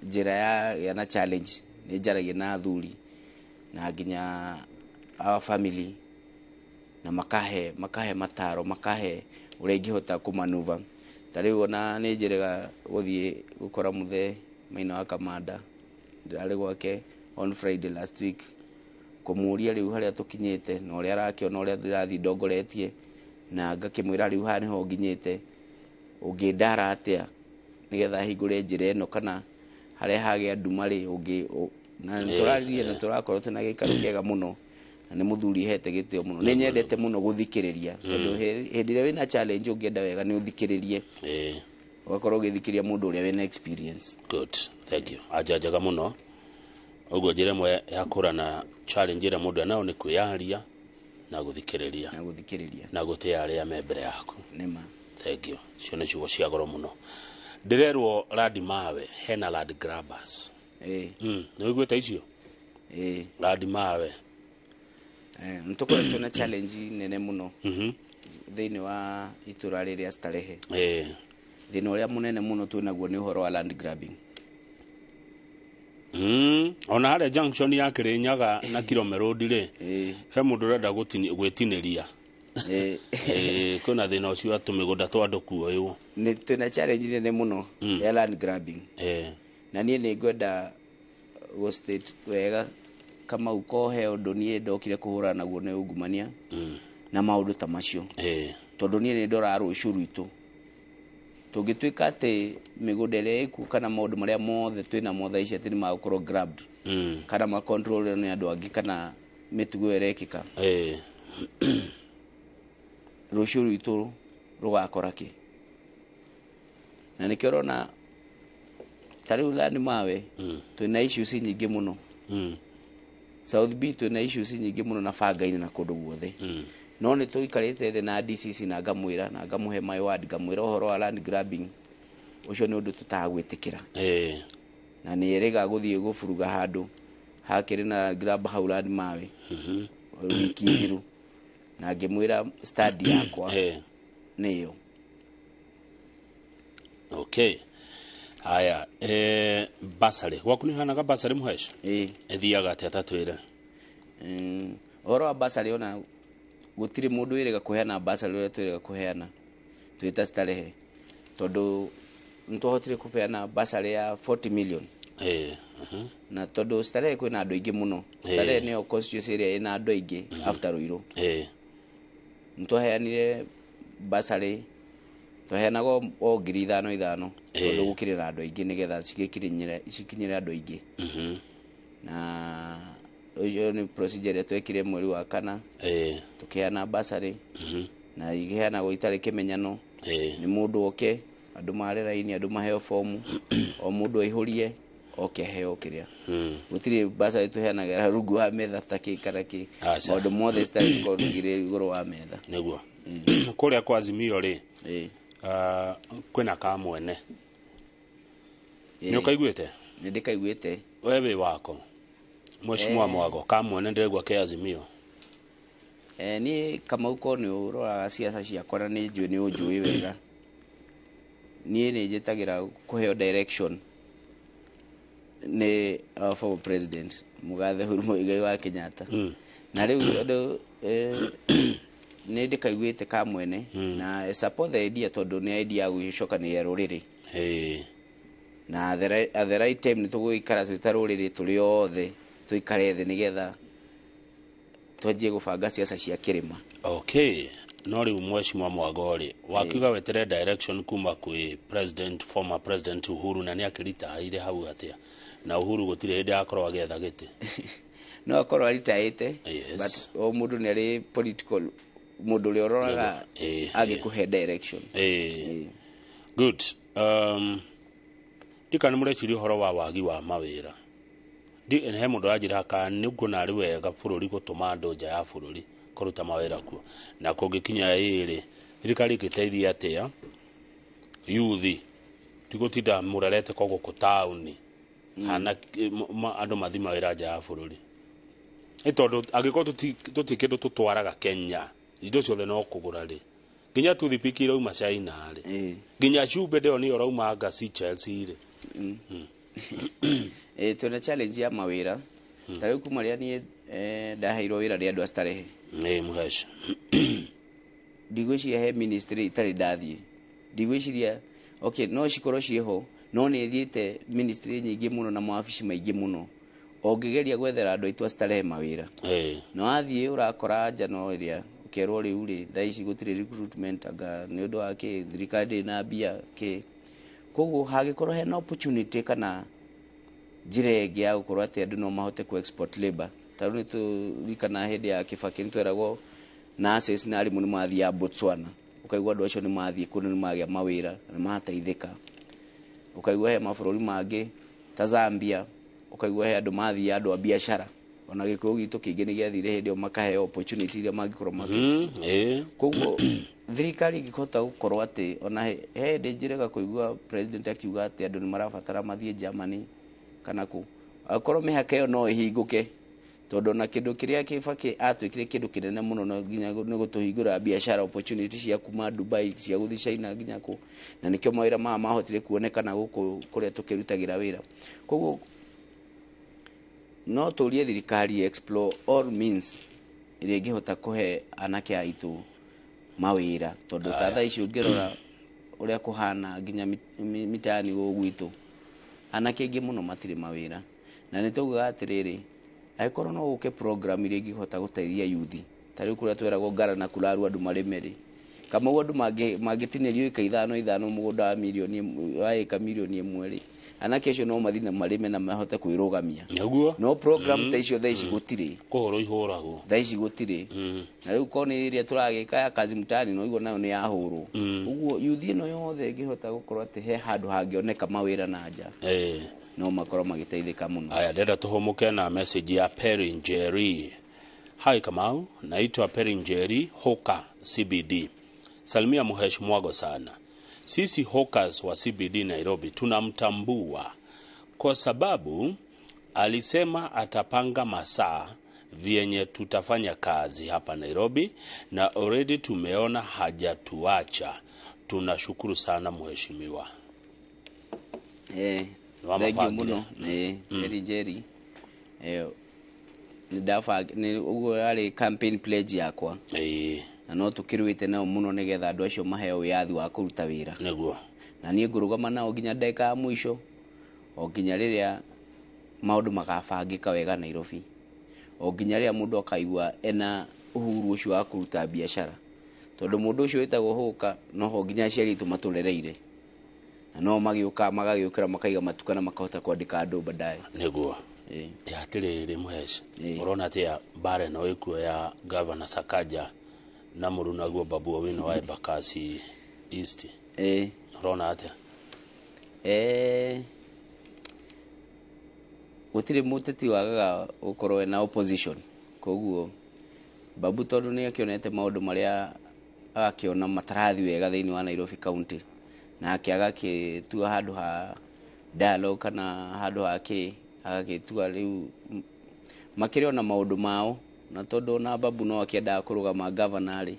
njĩra ya gĩa na challenge, nĩ njaragia na athuri na nginya our family, na makahe mataro, makahe ũrĩa ingĩhota kũmanuva. Ta rĩu ona nĩ njĩrĩga gũthiĩ gũkora mũthee Maina wa Kamanda, ndĩrarĩ gwake on Friday last week, kũmũria rĩu harĩa tũkinyĩte na ũrĩa arakĩona ũrĩa ndĩrathiĩ ndongoretie, na ngakĩmwĩra rĩu haha nĩho nginyĩte, ũngĩndara atĩa nĩgetha hingũre njĩra ĩno, kana harĩa hagĩa nduma rĩ ũngĩ na nĩtũraririe na tũrakorwo twĩna gĩikaro kĩega mũno, na nĩ mũthuri hete gĩtĩo mũno. Nĩ nyendete mũno gũthikĩrĩria, tondũ hĩndĩ ĩrĩa wĩna challenge ũngĩenda wega nĩ ũthikĩrĩrie, ũgakorwo ũgĩthikĩrĩria mũndũ ũrĩa wĩna experience. Good, thank you. Anja njega mũno. Ũguo njĩra ĩmwe ya kũrana challenge ĩrĩa mũndũ enayo nĩ kwĩyaria na gũthikĩrĩria. Na gũthikĩrĩria. Na gũtĩĩa arĩa me mbere yaku. Nĩma. Thank you. Icio nĩ ciugo cia goro mũno. Ndĩrerwo land mawe hena land grabbers. Nĩ ũiguĩte icio? Ĩĩ. Land mawe. Nĩ tũkoretwo na challenge nene mũno thĩinĩ wa itũra rĩrĩa Starehe. Thĩna ũrĩa mũnene mũno twĩnaguo nĩ ũhoro wa land grabbing. Ona harĩa junction ya Kirinyaga na Kirome Road rĩ, he mũndũ ũrenda gwĩtinĩria. Kwĩna thĩna ũcio wa tũmĩgũnda twa andũ kuoywo. Nĩ twĩna challenge nene mũno ya land grabbing. Na niĩ nĩ ngwenda gũ state wega Kamau ko he ũndũ niĩ ndokire kũhũrana naguo nĩ ungumania na maũndũ ta macio. Tondũ niĩ nĩ ndoraga rũciũ rwitũ. Tũngĩtuĩka atĩ mĩgũnda ĩrĩa ĩkuo kana maũndũ marĩa mothe twĩnamo thaa ici atĩ nĩ magũkorwo grabbed kana ma control nĩ andũ angĩ kana mĩtugo ĩyo ĩrekĩka, rũciũ rwitũ rũgakora kĩ? Na nĩkĩo ũrona ta rĩu land mawe twĩna issues nyingĩ mũno. South B twĩna issues nyingĩ mũno na banga-inĩ na kũndũ guothe. No nĩ tũikarĩte thĩ na DCC na ngamwĩra na ngamũhe my word, ngamwĩra ũhoro wa land grabbing ũcio nĩ ũndũ tũtagwĩtĩkĩra. Na nĩ erĩga gũthiĩ gũburuga handũ hakĩrĩ na grab hauland mawe wiki thiru na ngĩmwĩra stand yakwa nĩyo. Okay. Haya, basarĩ gwaku nĩ hanaga basarĩ Mũhesh? Ĩĩ. Ĩthiaga atĩa ta twĩre? Ũhoro wa basarĩ ona gũtirĩ mũndũ wĩrĩga kũheana basarĩ ũrĩa twĩrĩga kũheana twĩta Starehe, tondũ nĩtwahotire kũheana basarĩ ya 40 million. Na tondũ Starehe kwĩna andũ aingĩ mũno. Starehe nĩyo constituency ĩrĩa ĩna andũ aingĩ after Ruiru. Nĩtwaheanire basarĩ, twaheanaga o 5,000 5,000 tondũ gũkĩrĩ na andũ aingĩ nĩgetha cikinyĩre andũ aingĩ. Na ũcio nĩ procedure ĩrĩa twekire mweri wa kana. Tũkĩheana basarĩ. Na ikĩheanagwo itarĩ kĩmenyano. Nĩ mũndũ oke, andũ mare raini, andũ maheo fomu, o mũndũ aihũrie, oke aheo kĩrĩa. Gũtirĩ basarĩ tũheanagĩra rungu wa metha ta kĩ kana kĩ. Maũndũ mothe citarĩ gũkorwo igĩrĩ igũrũ wa metha. Nĩguo. Kũrĩa kwa Azimio rĩ, kwĩna kamwene. Nĩ ũkaiguĩte? Nĩ ndĩkaiguĩte. We wĩ wako. Mheshimiwa Mwago, kamwene ndĩraigua ke Azimio. Niĩ Kamau ko nĩ ũroraga ciaca ciakwa na nĩ njũĩ nĩ ũnjũĩ wega. Niĩ nĩ njĩtagĩra kũheo direction nĩ our former president Mũgathe Uhuru Muigai wa Kenyatta. Na rĩu tondũ nĩ ndĩkaiguĩte kamwene na support the idea tondũ nĩ idea ya gũgĩcokanĩrĩria rũrĩrĩ. Na at the right time nĩ tũgũikara twĩ ta rũrĩrĩ tũrĩ othe tũikare thĩ nĩgetha twanjie gũbanga ciaca cia kĩrĩma. Okay. No rĩu Mheshimiwa Mwago rĩ, wakiuga wetere direction kuma kwĩ president, former president Uhuru, na nĩ akĩritaire hau atĩa? Na Uhuru gũtirĩ hĩndĩ akorwo agĩetha gĩtĩ. No akorwo aritaĩte, but o mũndũ nĩ arĩ political mũndũ ũrĩa ũroraga agĩkũhe direction. Good. Ndikana mũreciria ũhoro wa wagi wa mawĩra. He mũndũ aranjĩra kana nĩ nguona arĩ wega bũrũri gũtũma andũ nja ya bũrũri kũruta mawĩra kuo. Na kũngĩkinya ĩrĩ, thirikari ĩngĩteithia atĩa yuthi tigũtinda mũrerete ko gũkũ taũni hana andũ mathi mawĩra nja ya bũrũri. Nĩ tondũ angĩkorwo tũtirĩ kĩndũ tũtwaraga Kenya, indo ciothe no kũgũra rĩ, nginya toothpick irauma China rĩ, nginya cumbĩ ndĩyo nĩyo ũrauma anga Seychelles rĩ. Twĩna challenge ya mawĩra. Ta rĩu kuma rĩrĩa niĩ ndaheirwo wĩra nĩ andũ a Starehe. Mũhesh. Ndigwĩciria he ministry itarĩ ndathiĩ. Ndigwĩciria, okay, no cikorwo ciĩho, no nĩ thiĩte ministry nyingĩ mũno na mawabici maingĩ mũno. Ũngĩgeria gwethera andũ aitũ a Starehe mawĩra. No wathiĩ ũrakora nja no ĩrĩa ũkerwo rĩu rĩ, thaa ici gũtirĩ recruitment anga nĩ ũndũ wa kĩ, thirikari ndĩrĩ na mbia kĩ. Koguo hangĩkorwo hena opportunity kana njĩra ĩngĩ ya gũkorwo atĩ andũ no mahote ku export labor. Ta rĩu nĩ tũririkanaga hĩndĩ ya Kibaki nĩ tweragwo nurses na arimũ nĩ mathiaga Botswana. Ũkaigua andũ acio nĩ mathiĩ kũndũ nĩ magĩa mawĩra na nĩ mateithĩka. Ũkaigua he mabũrũri mangĩ ta Zambia, ũkaigua he andũ mathiĩ andũ a biacara. Ona gĩkũyũ gitũ kĩingĩ nĩ gĩathire hĩndĩ ĩyo makaheo opportunity iria mangĩkorwo makĩte. Koguo thirikari ĩngĩhota gũkorwo atĩ ona he hĩndĩ njĩrĩga kũigua president akiuga atĩ andũ nĩ marabatara mathiĩ Germany kana kũ. Akorwo mĩhaka ĩyo no ĩhingũke, tondũ ona kĩndũ kĩrĩa Kibaki atuĩkire kĩndũ kĩnene mũno no nginya nĩ gũtũhingũra biacara opportunity cia kuma Dubai cia gũthiĩ China nginya kũ, na nĩkĩo mawĩra maya mahotire kuonekana gũkũ kũrĩa tũkĩrutagĩra wĩra. Koguo no tũrie thirikari explore all means ĩrĩa ĩngĩhota kũhe anake aitũ mawĩra, tondũ ta thaa ici ũngĩrora ũrĩa kũhana nginya mitaani gũkũ gwitũ, anake aingĩ mũno matirĩ mawĩra. Na nĩ taugaga atĩrĩrĩ, angĩkorwo no gũke program iria ingĩhota gũteithia yuthi, ta rĩu kũrĩa tweragwo Ngara na Kuraru andũ marĩme rĩ, Kamau andũ mangĩtinĩrio ĩka ithano ithano mũgũnda wa mirioni wa ĩka mirioni ĩmwe rĩ, anake acio no mathiĩ na marĩme na mahote kwĩrũgamia. Nĩguo. No program ta icio thaa ici gũtirĩ. Kũhũrwo ihũragwo. Thaa ici gũtirĩ. Na rĩu korwo nĩ ĩrĩa tũragĩka ya kazi mtaani no igua nayo nĩ yahũrwo. Ũguo yuthi ĩno yothe ĩngĩhota gũkorwo atĩ he handũ hangĩoneka mawĩra na nja. No makorwo magĩteithĩka mũno. Aya, ndĩrenda tũhũmũke na message ya Perry Njeri. Hi Kamau, naitwa Perry Njeri, Hoka CBD. Salimia Muhesh Mwago sana. Sisi hawkers wa CBD Nairobi tunamtambua Kwa sababu alisema atapanga masaa vyenye tutafanya kazi hapa Nairobi, na already tumeona hajatuacha. Tunashukuru sana mheshimiwa. Nĩ Thengiũ wamabangire? Mũno. Njeri Njeri, nĩ nĩ ũguo yarĩ campaign pledge yakwa, na no tũkĩrũĩte nao mũno nĩgetha andũ acio maheo wĩyathi wa kũruta wĩra. Na niĩ ngũrũgama nao nginya ndagĩka ya mũico, o nginya rĩrĩa maũndũ magabangĩka wega Nairobi, o nginya rĩrĩa mũndũ akaigua ena uhuru ũcio wa kũruta biacara, tondũ mũndũ ũcio wĩtagwo hũka noho nginya aciari aitũ matũrereire, na no magĩũka magagĩũkĩra makaiga matuka na makahota kwandĩka andũ baadaye. Atĩrĩrĩ Mũheci, ũrona atĩa mbara ĩno ĩkuo ya Governor Sakaja na mũrunaguo Babu Owino wa Embakasi East? Ũrona atĩa? Gũtirĩ mũteti wagaga gũkorwo ena opposition, koguo Babu tondũ nĩ akĩonete maũndũ marĩa agakĩona matarathi wega thĩinĩ wa Nairobi County, nake agakĩtua handũ ha dialogue kana handũ ha kĩ agagĩtua rĩu makĩrĩ ona maũndũ mao, na tondũ ona Babu no akĩendaga kũrũgama governor rĩ,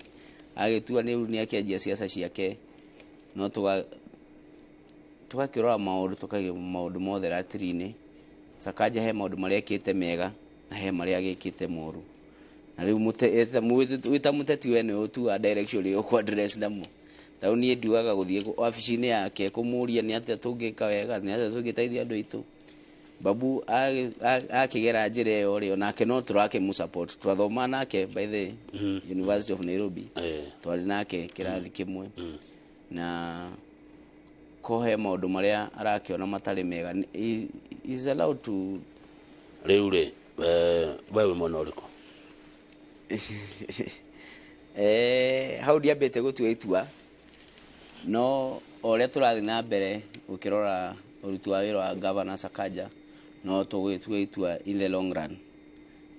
agĩtua rĩu nĩ akĩanjia ciaca ciake, no tũgakĩrora maũndũ, tũkaiga maũndũ mothe ratiri-inĩ. Sakaja he maũndũ marĩa ekĩte mega na he marĩa agĩkĩte moru, na rĩu wĩta mũteti we nĩwe ũtuaga direction ĩrĩa ũkũ address namo. Ta rĩu niĩ nduaga gũthiĩ wabici-inĩ yake kũmũria nĩ atĩa tũngĩka wega, nĩ atĩa tũngĩteithia andũ aitũ. Babu akĩgera njĩra ĩyo rĩ, onake no tũrakĩmũ support. Twathoma nake by the University of Nairobi, twarĩ nake kĩrathi kĩmwe, na ko he maũndũ marĩa arakĩona matarĩ mega, he is allowed to. Rĩu rĩ, we wĩ mwena ũrĩkũ? Hau ndiambĩte gũtua itua, no o ũrĩa tũrathiĩ na mbere gũkĩrora ũruti wa wĩra wa Governor Sakaja, no tũgĩtua itua in the long run.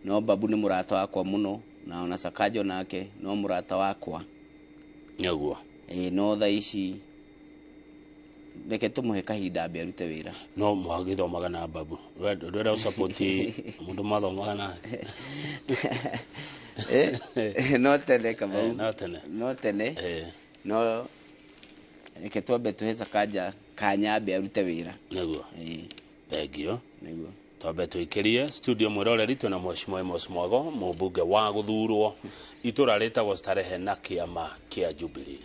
No Babu nĩ mũrata wakwa mũno, na ona Sakaja onake no mũrata wakwa. No thaa ici reke tũmũhe kahinda ambe arute wĩra. No mwagĩthomaga na Babu, ndwenda gũsupport mũndũ mathomaga nake? No tene, Kamau. No tene. No tene. No reke twambe tũhe Sakaja kanya ambe arute wĩra. Thengio. Nĩguo. Twambe tũikĩrie studio mwĩroreri, twĩna Mheshimiwa Amos Mwago, mũmbunge wa gũthurwo itũra rĩtagwo Starehe na kĩama kĩa Jubilee.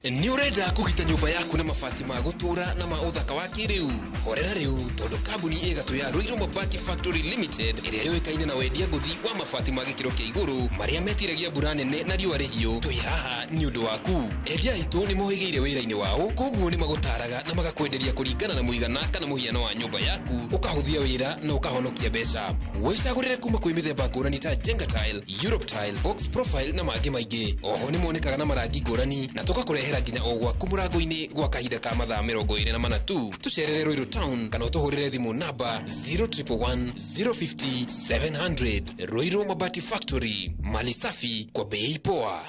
Nĩ ũrenda kũgita nyũmba yaku na mabati ma gũtũũra na ma ũthaka wa kĩrĩu? Horera rĩu, tondũ kambuni ĩgatũ ya Ruiru Mabati Factory Limited, ĩrĩa yũĩkaine na wendia ngũthi wa mabati ma gĩkĩro kĩa igũrũ marĩa metiragia mbura nene na riũa rĩhiũ, twĩ haha nĩ ũndũ waku. Endia aitũ nĩ mohĩgĩire wĩra-inĩ wao, koguo nĩ magũtaraga na magakwenderia kũringana na mũigana kana mũhiano wa nyũmba yaku, ũkahũthia wĩra na ũkahonokia mbeca. Wĩcagũrĩre kuma kwĩ mĩthemba ngũrani ta Jenga Tile, Europe Tile, Box Profile na mangĩ maingĩ. Oho nĩ monekaga na marangi ngũrani na tũgakũrehera nginya o gwaku mũrango-inĩ gwa kahinda ka mathaa 24 tu. Tũcerere Ruiru Town kana ũtũhũrĩre thimũ namba 0111 050 700. Ruiru Mabati Factory, mali safi kwa bei poa.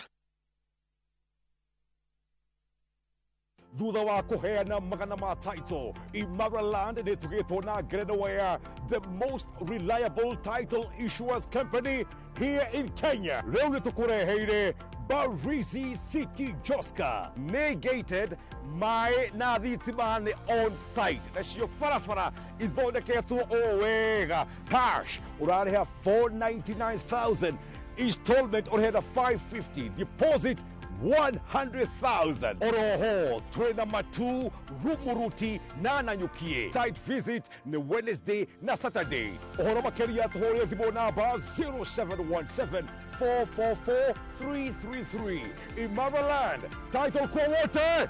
Thutha wa kũheana magana ma title, Imara Land nĩ tũgĩtwo na ngerenwa ya the most reliable title issuers company here in Kenya. Rĩu nĩ tũkũreheire Barizi City Joska. Nĩ gated, maĩ na thitima nĩ on site, nacio barabara ithondeketwo o wega. Cash ũrarĩha 499,000, installment ũrĩhena 550, deposit 100,000. Oroho twĩna Matu, Rumuruti na Nanyukie. Site visit nĩ Wednesday na Saturday. Ũhoro makĩria tũhũrĩre thimũ namba 0717 444 333. Imara Land, title kwa wote.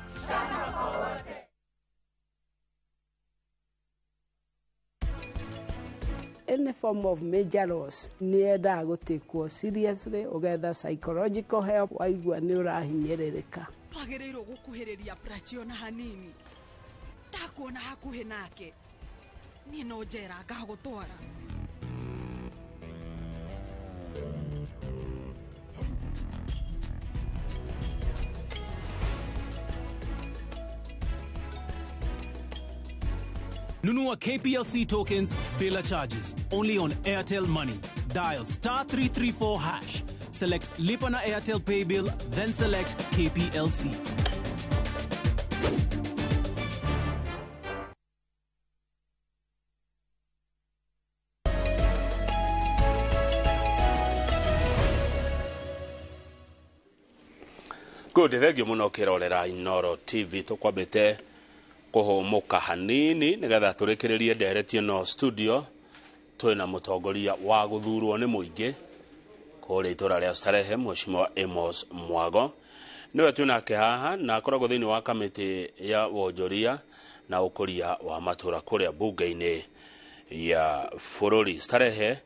Any form of major loss nĩ yendaga gũtĩkwo seriously, ũgetha psychological help waigua nĩ ũrahinyĩrĩrĩka. Twagĩrĩirwo gũkuhĩrĩria Prachio na hanini, ndakuona hakuhĩ nake. Niĩ no njera ngagũtwara. Nunua KPLC tokens bila charges only on Airtel Money. Dial star 334 hash. Select Lipa na Airtel Pay Bill, then select KPLC. Good, thengio muno kirorera Inooro TV. Tukwambite kuhumuka hanini nigetha turikiririe ndereti ino studio. Twina mutongoria wa guthurwo ni muingi kuria itura ria Starehe, Mheshimiwa Amos Mwago. Niwe twinake haha na akoragwo thiini wa kamiti ya wonjoria na ukuria wa matura kuria bunge-ini ya bururi. Starehe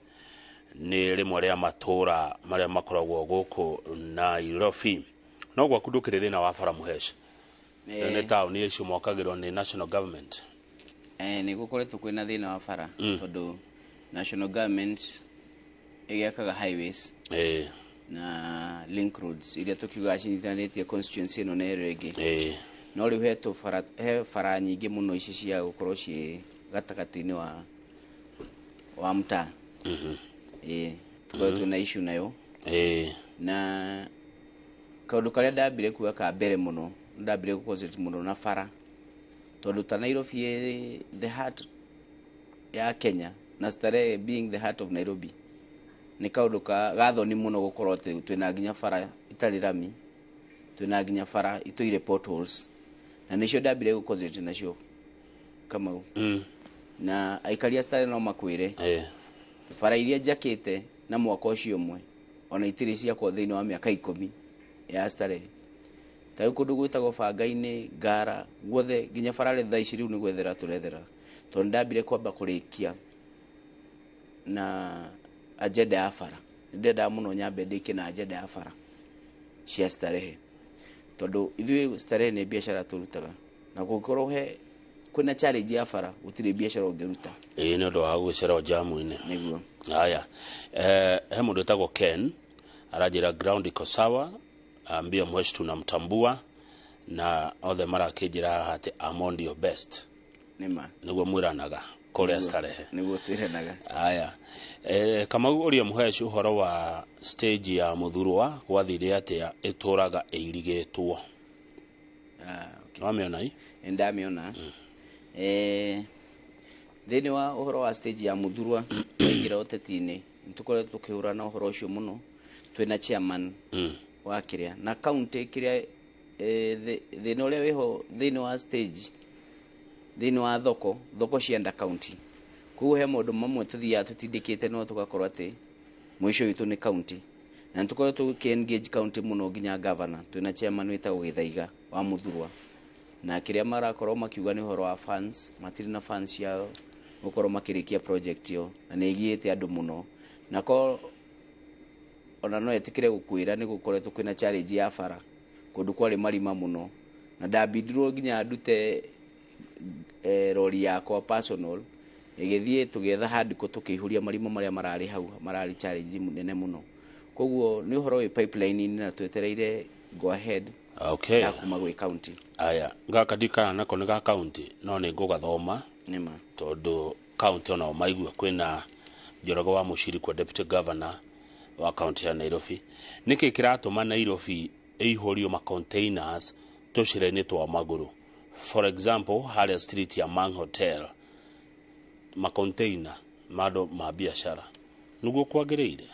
ni rimwe ria matura maria makoragwo guku Nairobi. No gwaku ndukiri thina wa bara Muhesh? Nĩ taũni icio mwakagĩrwo nĩ national government. Nĩ gũkoretwo kwĩna thĩna wa bara tondũ national government ĩgĩakaga highways na link roads iria tũkiugaga cinyitanĩtie constituency ĩno na ĩrĩa ĩngĩ. No rĩu he bara nyingĩ mũno ici cia gũkorwo ciĩ gatagatĩ-inĩ wa mtaa. Tũkoretwo na issue nayo. Na kaũndũ karĩa ndambire kuga ka mbere mũno, ndambire gũ mũno na bara tondũ ta Nairobi the heart ya Kenya na Starehe being the heart of Nairobi nĩ kaũndũ gathoni mũno gũkorwo atĩ twĩna nginya bara itarĩ rami, twĩna nginya bara itũire potholes, na nĩcio ndambire gũ nacio Kamau. Na aikari a Starehe no makwĩre bara iria njakĩte na mwaka ũcio ũmwe ona itirĩ ciakwo thĩinĩ wa mĩaka 10 ya Starehe. Ta rĩu kũndũ gwĩtagwo Banga-inĩ, Ngara, guothe nginya bara thaa ici rĩu nĩ gwethera tũrethera tondũ ndambire kwamba kũrĩkia na agenda ya bara. Nĩndendaga mũno nyambe ndĩkie na agenda ya bara cia Starehe tondũ ithuĩ Starehe nĩ biacara tũrutaga, na kũngĩkorwo he kwĩna challenge ya bara gũtirĩ biacara ũngĩruta. Nĩ ũndũ wa gwĩcererwo jamu-inĩ. Nĩguo. Haya, he mũndũ wĩtagwo Ken aranjĩra ground iko sawa, ambia Mhesh tunamtambua na othe marakĩnjĩra haha atĩ I'm your best. Nĩma. Nĩguo mwĩranaga kũrĩa Starehe. Nĩguo twĩranaga. Haya, Kamau ũria Mhesh ũhoro wa stage ya Muthurwa gwathire atĩa ĩtũraga ĩirigĩtwo. Wamĩona i? Nĩndamĩona. Thĩinĩ wa ũhoro wa stage ya Muthurwa twaingĩra ũteti-inĩ nĩtũkoretwo tũkĩhũrana ũhoro ũcio mũno. Twĩna chairman wa kĩrĩa na county kĩrĩa thĩna ũrĩa wĩho thĩinĩ wa stage thĩinĩ wa thoko cia under county. Koguo he maũndũ mamwe tũthiaga tũtindĩkĩte no tũgakorwo atĩ mũico witũ nĩ county, na nĩtũkoretwo tũkĩ engage county mũno nginya governor. Twĩna chairman wĩtagwo Gĩthaiga wa Muthurwa, na kĩrĩa marakorwo makiuga nĩ ũhoro wa funds, matirĩ na funds cia gũkorwo makĩrĩkia project ĩyo na nĩ ĩgiĩte andũ mũno. Na ko ona no etĩkĩre gũkwĩra nĩ gũkoretwo kwĩna challenge ya bara kũndũ kwarĩ marima mũno, na ndambindirwo nginya ndute rori yakwa personal ĩgĩthiĩ tũgĩetha handiko tũkĩihũria marima marĩa mararĩ hau mararĩ challenge nene mũno. Koguo nĩ ũhoro wĩ pipeline-inĩ na twetereire go ahead. Okay. Ya kuma gwĩ county. Aya, gaka ndikana nako nĩ ga county no nĩ ngũgathoma nĩma tondũ county onao maigua kwĩna Njoroge wa Mũciri kwa deputy governor wa county ya Nairobi. Nĩkĩ kĩratũma Nairobi ĩihũrio ma containers tũcĩra-inĩ twa magũrũ? For example, harĩa street ya Mang Hotel, ma container ma andũ ma biacara nĩguo kwagĩrĩire?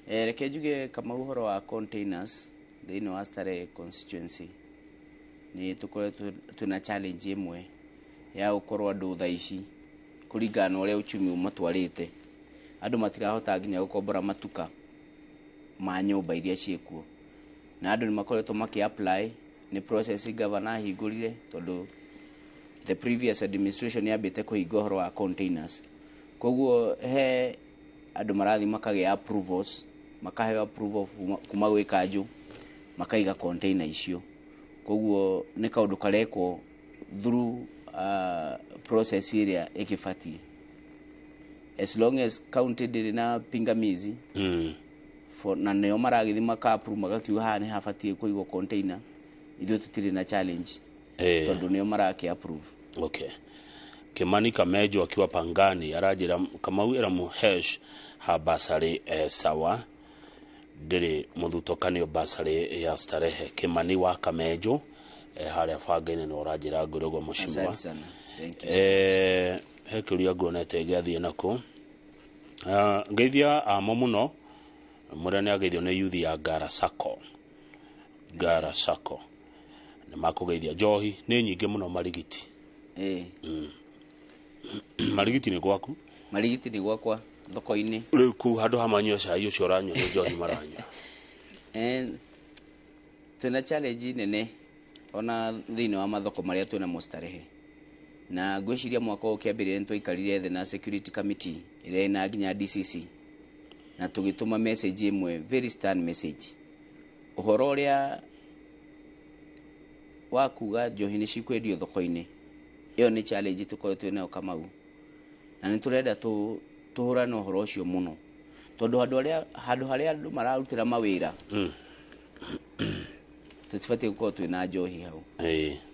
Reke njuge Kamau ũhoro wa containers thĩinĩ wa Starehe constituency nĩ tũkoretwo twĩna challenge ĩmwe ya gũkorwo andũ thaa ici kũringana na ũrĩa uchumi ũmatwarĩte andũ matirahota nginya gũkombora matuka ma nyũmba iria ciĩkuo, na andũ nĩ makoretwo makĩ apply. Nĩ process governor ahingũrire tondũ the previous administration yambĩte kũhinga ũhoro wa containers. Koguo he andũ marathiĩ makagĩa approvals, makaheo approval kuma gwĩ kanjũ makaiga container icio. Koguo nĩ kaũndũ karekwo through process ĩrĩa ĩkĩbatiĩ, as long as county ndĩrĩ na pingamizi for, na nĩo maragĩthiĩ maka approve, magakiuga haha nĩ habatiĩ kũigwo container, ithuĩ tũtirĩ na challenge tondũ nĩo maraki approve. Okay. Kimani Kamejo akiwa Pangani aranjĩra, Kamau ĩra Muhesh ha basarĩ sawa, ndĩrĩ mũthutũkanio basarĩ ya Starehe. Kimani wa Kamejo harĩa Bangainĩ nĩ ũranjĩra ngwĩre ũguo, mũcimwa. Asante sana, thank you so much. He kĩũria nguonete gĩathiĩ nakũ. Ngeithia amo mũno, mũrĩa nĩ ageithio nĩ yuthi ya Ngara Sacco. Ngara Sacco nĩ makũgeithia. Njohi nĩ nyingĩ mũno Marigiti. Marigiti nĩ gwaku? Marigiti nĩ gwakwa thoko-inĩ. Rĩu kũu handũ ha manyua cai ũcio ũranyua, nĩ njohi maranyua? Twĩna challenge nene ona thĩinĩ wa mathoko marĩa twĩna mo Starehe, na ngwĩciria mwaka ũyũ ũkĩambĩrĩria nĩ twaikarire thĩ na security committee ĩrĩa ĩna nginya DCC, na tũgĩtũma message ĩmwe, very stern message, ũhoro ũrĩa wa kuga njohi nĩ cikwendio thoko-inĩ. Ĩyo nĩ challenge tũkoretwo nayo, Kamau, na nĩ tũrenda tũhũrane ũhoro ũcio mũno, tondũ handũ harĩa handũ harĩa andũ mararutĩra mawĩra tũtibatiĩ gũkorwo twĩna njohi hau.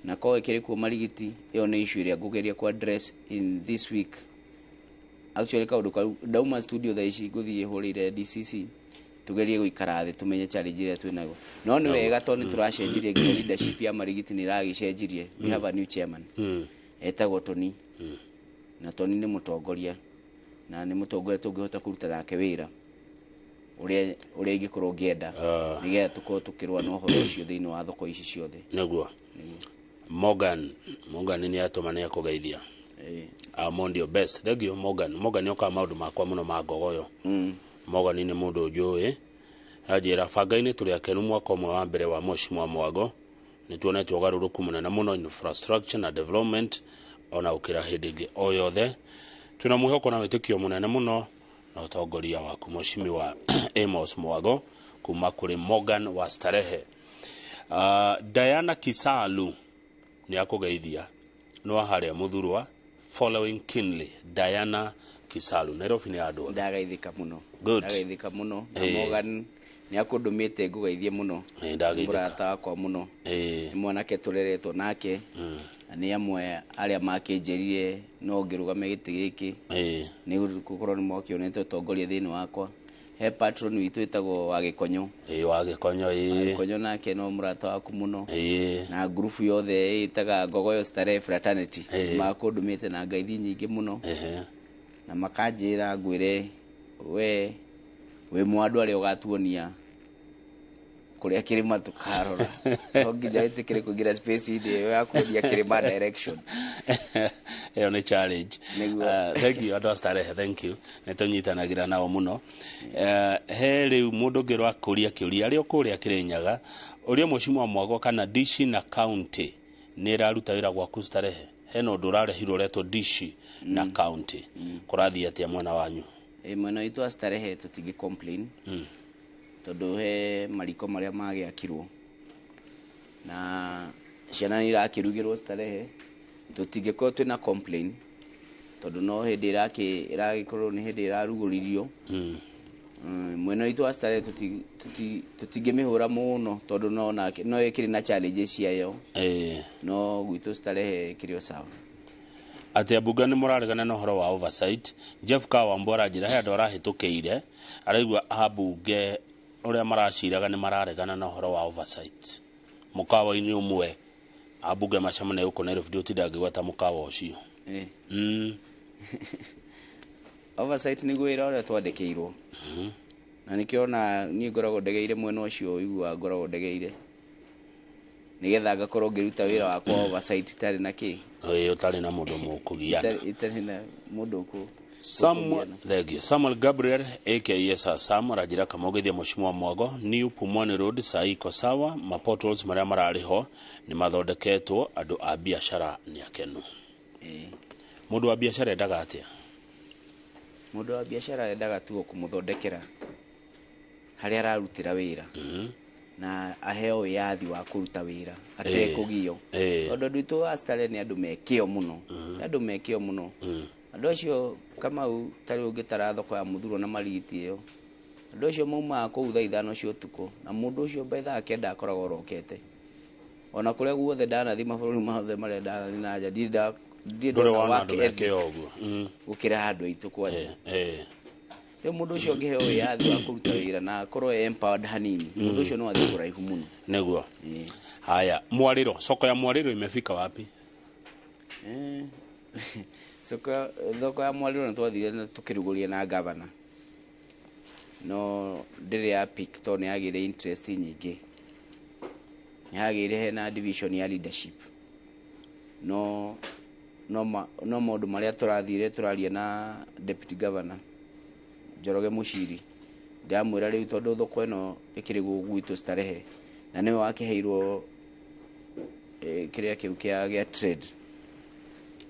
Na korwo ĩkĩrĩ kuo Marigiti, ĩyo nĩ issue ĩrĩa ngũgeria ku address in this week. Actually, kaũndũ kau ndauma studio thaa ici ngũthiĩ hũrĩire DCC, tugerie gũikara thĩ tũmenye challenge ĩrĩa twĩnayo. No nĩ wega tondũ nĩ tũracenjirie nginya leadership ya Marigiti, nĩ ĩragĩcenjirie. We have a new chairman etagwo Tony, na Tony nĩ mũtongoria, na nĩ mũtongoria tũngĩhota kũruta nake wĩra ũrĩa ingĩkorwo ngĩenda, nĩgetha tũkorwo tũkĩrũa na ũhoro ũcio thĩinĩ wa thoko ici ciothe. Nĩguo. Morgan nĩ atũma, nĩ akũgeithia. Amondio best, thank you, Morgan. Morgan okaga maũndũ makwa mũno ma ngogoyo. Morgan nĩ mũndũ njũĩ. Anjĩra banga-inĩ tũrĩ akenu, mwaka ũmwe wa mbere wa Mheshimiwa Mwago nĩ tuonete ũgarũrũku mũnene mũno infrastructure na development, ona gũkĩra hĩndĩ ĩngĩ o yothe. Twĩna mwĩhoko na wĩtĩkio mũnene mũno na ũtongoria waku, Mheshimiwa Amos Mwago, kuma kũrĩ Morgan wa Starehe. Diana Kisalu nĩ akũgeithia, nĩ wa harĩa Mũthurwa, following keenly. Diana Kisalu, Nairobi nĩ andũ othe. Ndagaithĩka mũno. Good. Ndagaithĩka mũno na Morgan nĩ akũndũmĩte ngũgeithie mũno. Ndagaithĩka. Mũrata wakwa mũno. Nĩ mwanake tũreretwo nake, na nĩ amwe arĩa makĩnjĩrire no ngĩrũgame gĩtĩ gĩkĩ nĩ gũkorwo nĩ mwakĩonete ũtongoria thĩinĩ wakwa. He patron witũ ĩtagwo wa Gĩkonyo. Wa Gĩkonyo, ĩĩ. Gĩkonyo nake no mũrata waku mũno. Na ngurubu yothe ĩtaga Ngogoyo Starehe Fraternity makũndũmĩte na ngaithi nyingĩ mũno, na makanjĩra ngwĩre we wĩ mwandũ arĩa ũgatuonia kũrĩa kĩrĩma tũkarora. No nginya wĩtĩkĩre kũingĩra space-inĩ ĩyo ya kuonia kĩrĩma direction. Ĩyo nĩ challenge. Nĩguo. Thank you, andũ a Starehe, thank you, nĩ tũnyitanagĩra nao mũno. He rĩu mũndũ ũngĩ ũrakũria kĩũria arĩ o kũrĩa Kĩrĩnyaga, ũrĩa Mheshimiwa Mwago, kana dishi na county nĩ ĩraruta wĩra gwaku Starehe? Hena ũndũ ũrarehirwo ũretwo dishi na county, kũrathiĩ atĩa mwena wanyu? Mwena witũ wa Starehe tũtingĩ complain, tondũ he mariko marĩa magĩakirwo na ciana nĩ irakĩrugĩrwo Starehe. Tũtingĩkorwo twĩna complain, tondũ no hĩndĩ ĩragĩkorwo nĩ hĩndĩ ĩrarugũririo. Mwena witũ wa Starehe tũtingĩmĩhũra mũno, tondũ no nake no ĩkĩrĩ na challenges ciayo, no gwitũ Starehe ĩkĩrĩ o sawa. Atĩ ambunge nĩ mũraregana na ũhoro wa oversight. Jeff Kawambo aranjĩra he andũ arahĩtũkĩire, araigua ambunge ũrĩa maraciraga nĩ mararegana na ũhoro wa oversight mũkawa-inĩ ũmwe ambunge macemania gũkũ Nairobi. Ndiũtinda ngĩgweta mũkawa ũcio. Oversight nĩguo wĩra ũrĩa twandĩkĩirwo, na nĩkĩo ona niĩ ngoragwo ndegeire mwena ũcio, ũiguaga ngoragwo ndegeire nĩgetha ngakorwo ngĩruta wĩra wakwa wa oversight itarĩ na kĩ. Ĩĩ, ũtarĩ na mũndũ mũkũgiana. Itarĩ na mũndũ ũkũ Samuel, thank you. Samuel Gabriel aka Sir Sam aranjĩra kamũgeithia Mheshimiwa Mwago. New Pumwani Road saa iko sawa, mapotholes marĩa mararĩ ho nĩ mathondeketwo, andũ a biacara nĩ akenu. Mũndũ wa biacara endaga atĩa? Mũndũ wa biacara endaga tu o kũmũthondekera harĩa ararutĩra wĩra. Na aheo wĩyathi wa kũruta wĩra atekũgio, tondũ andũ aitũ a Starehe nĩ andũ me kĩo mũno, nĩ andũ me kĩo mũno. Andũ acio, Kamau, ta rĩu ũngĩtara thoko ya Mũthuro na Marigiti ĩyo, andũ acio maumaga kũu thaa 5 cia ũtukũ, na mũndũ ũcio by thaa 9 akoragwo orokete. Ona kũrĩa guothe ndanathiĩ, mabũrũri mothe marĩa ndanathiĩ na nja, ndirĩ ndũrĩ ndona wona work andũ ethic meke ũguo. Gũkĩra andũ aitũ kwanja. Rĩu mũndũ ũcio ũngĩheo wĩyathi wa kũruta wĩra na akorwo e empowered hanini, mũndũ ũcio no athiĩ kũraihu mũno. Nĩguo. Haya, Mwarĩro, soko ya Mwarĩro imefika wapi? Thoko ya Mwarĩro nĩ twathire na tũkĩrugũria na gavana, no ndĩrĩ ya pick tondũ nĩ yagĩire interest nyingĩ, nĩ hagĩire hena division ya leadership, no maũndũ marĩa tũrathire tũraria na deputy governor Njoroge Mũciri, ndĩramwĩra rĩu tondũ thoko ĩno ĩkĩrĩ gũkũ gwitũ Starehe na nĩwe wakĩheirwo kĩrĩa kĩu kĩa trade,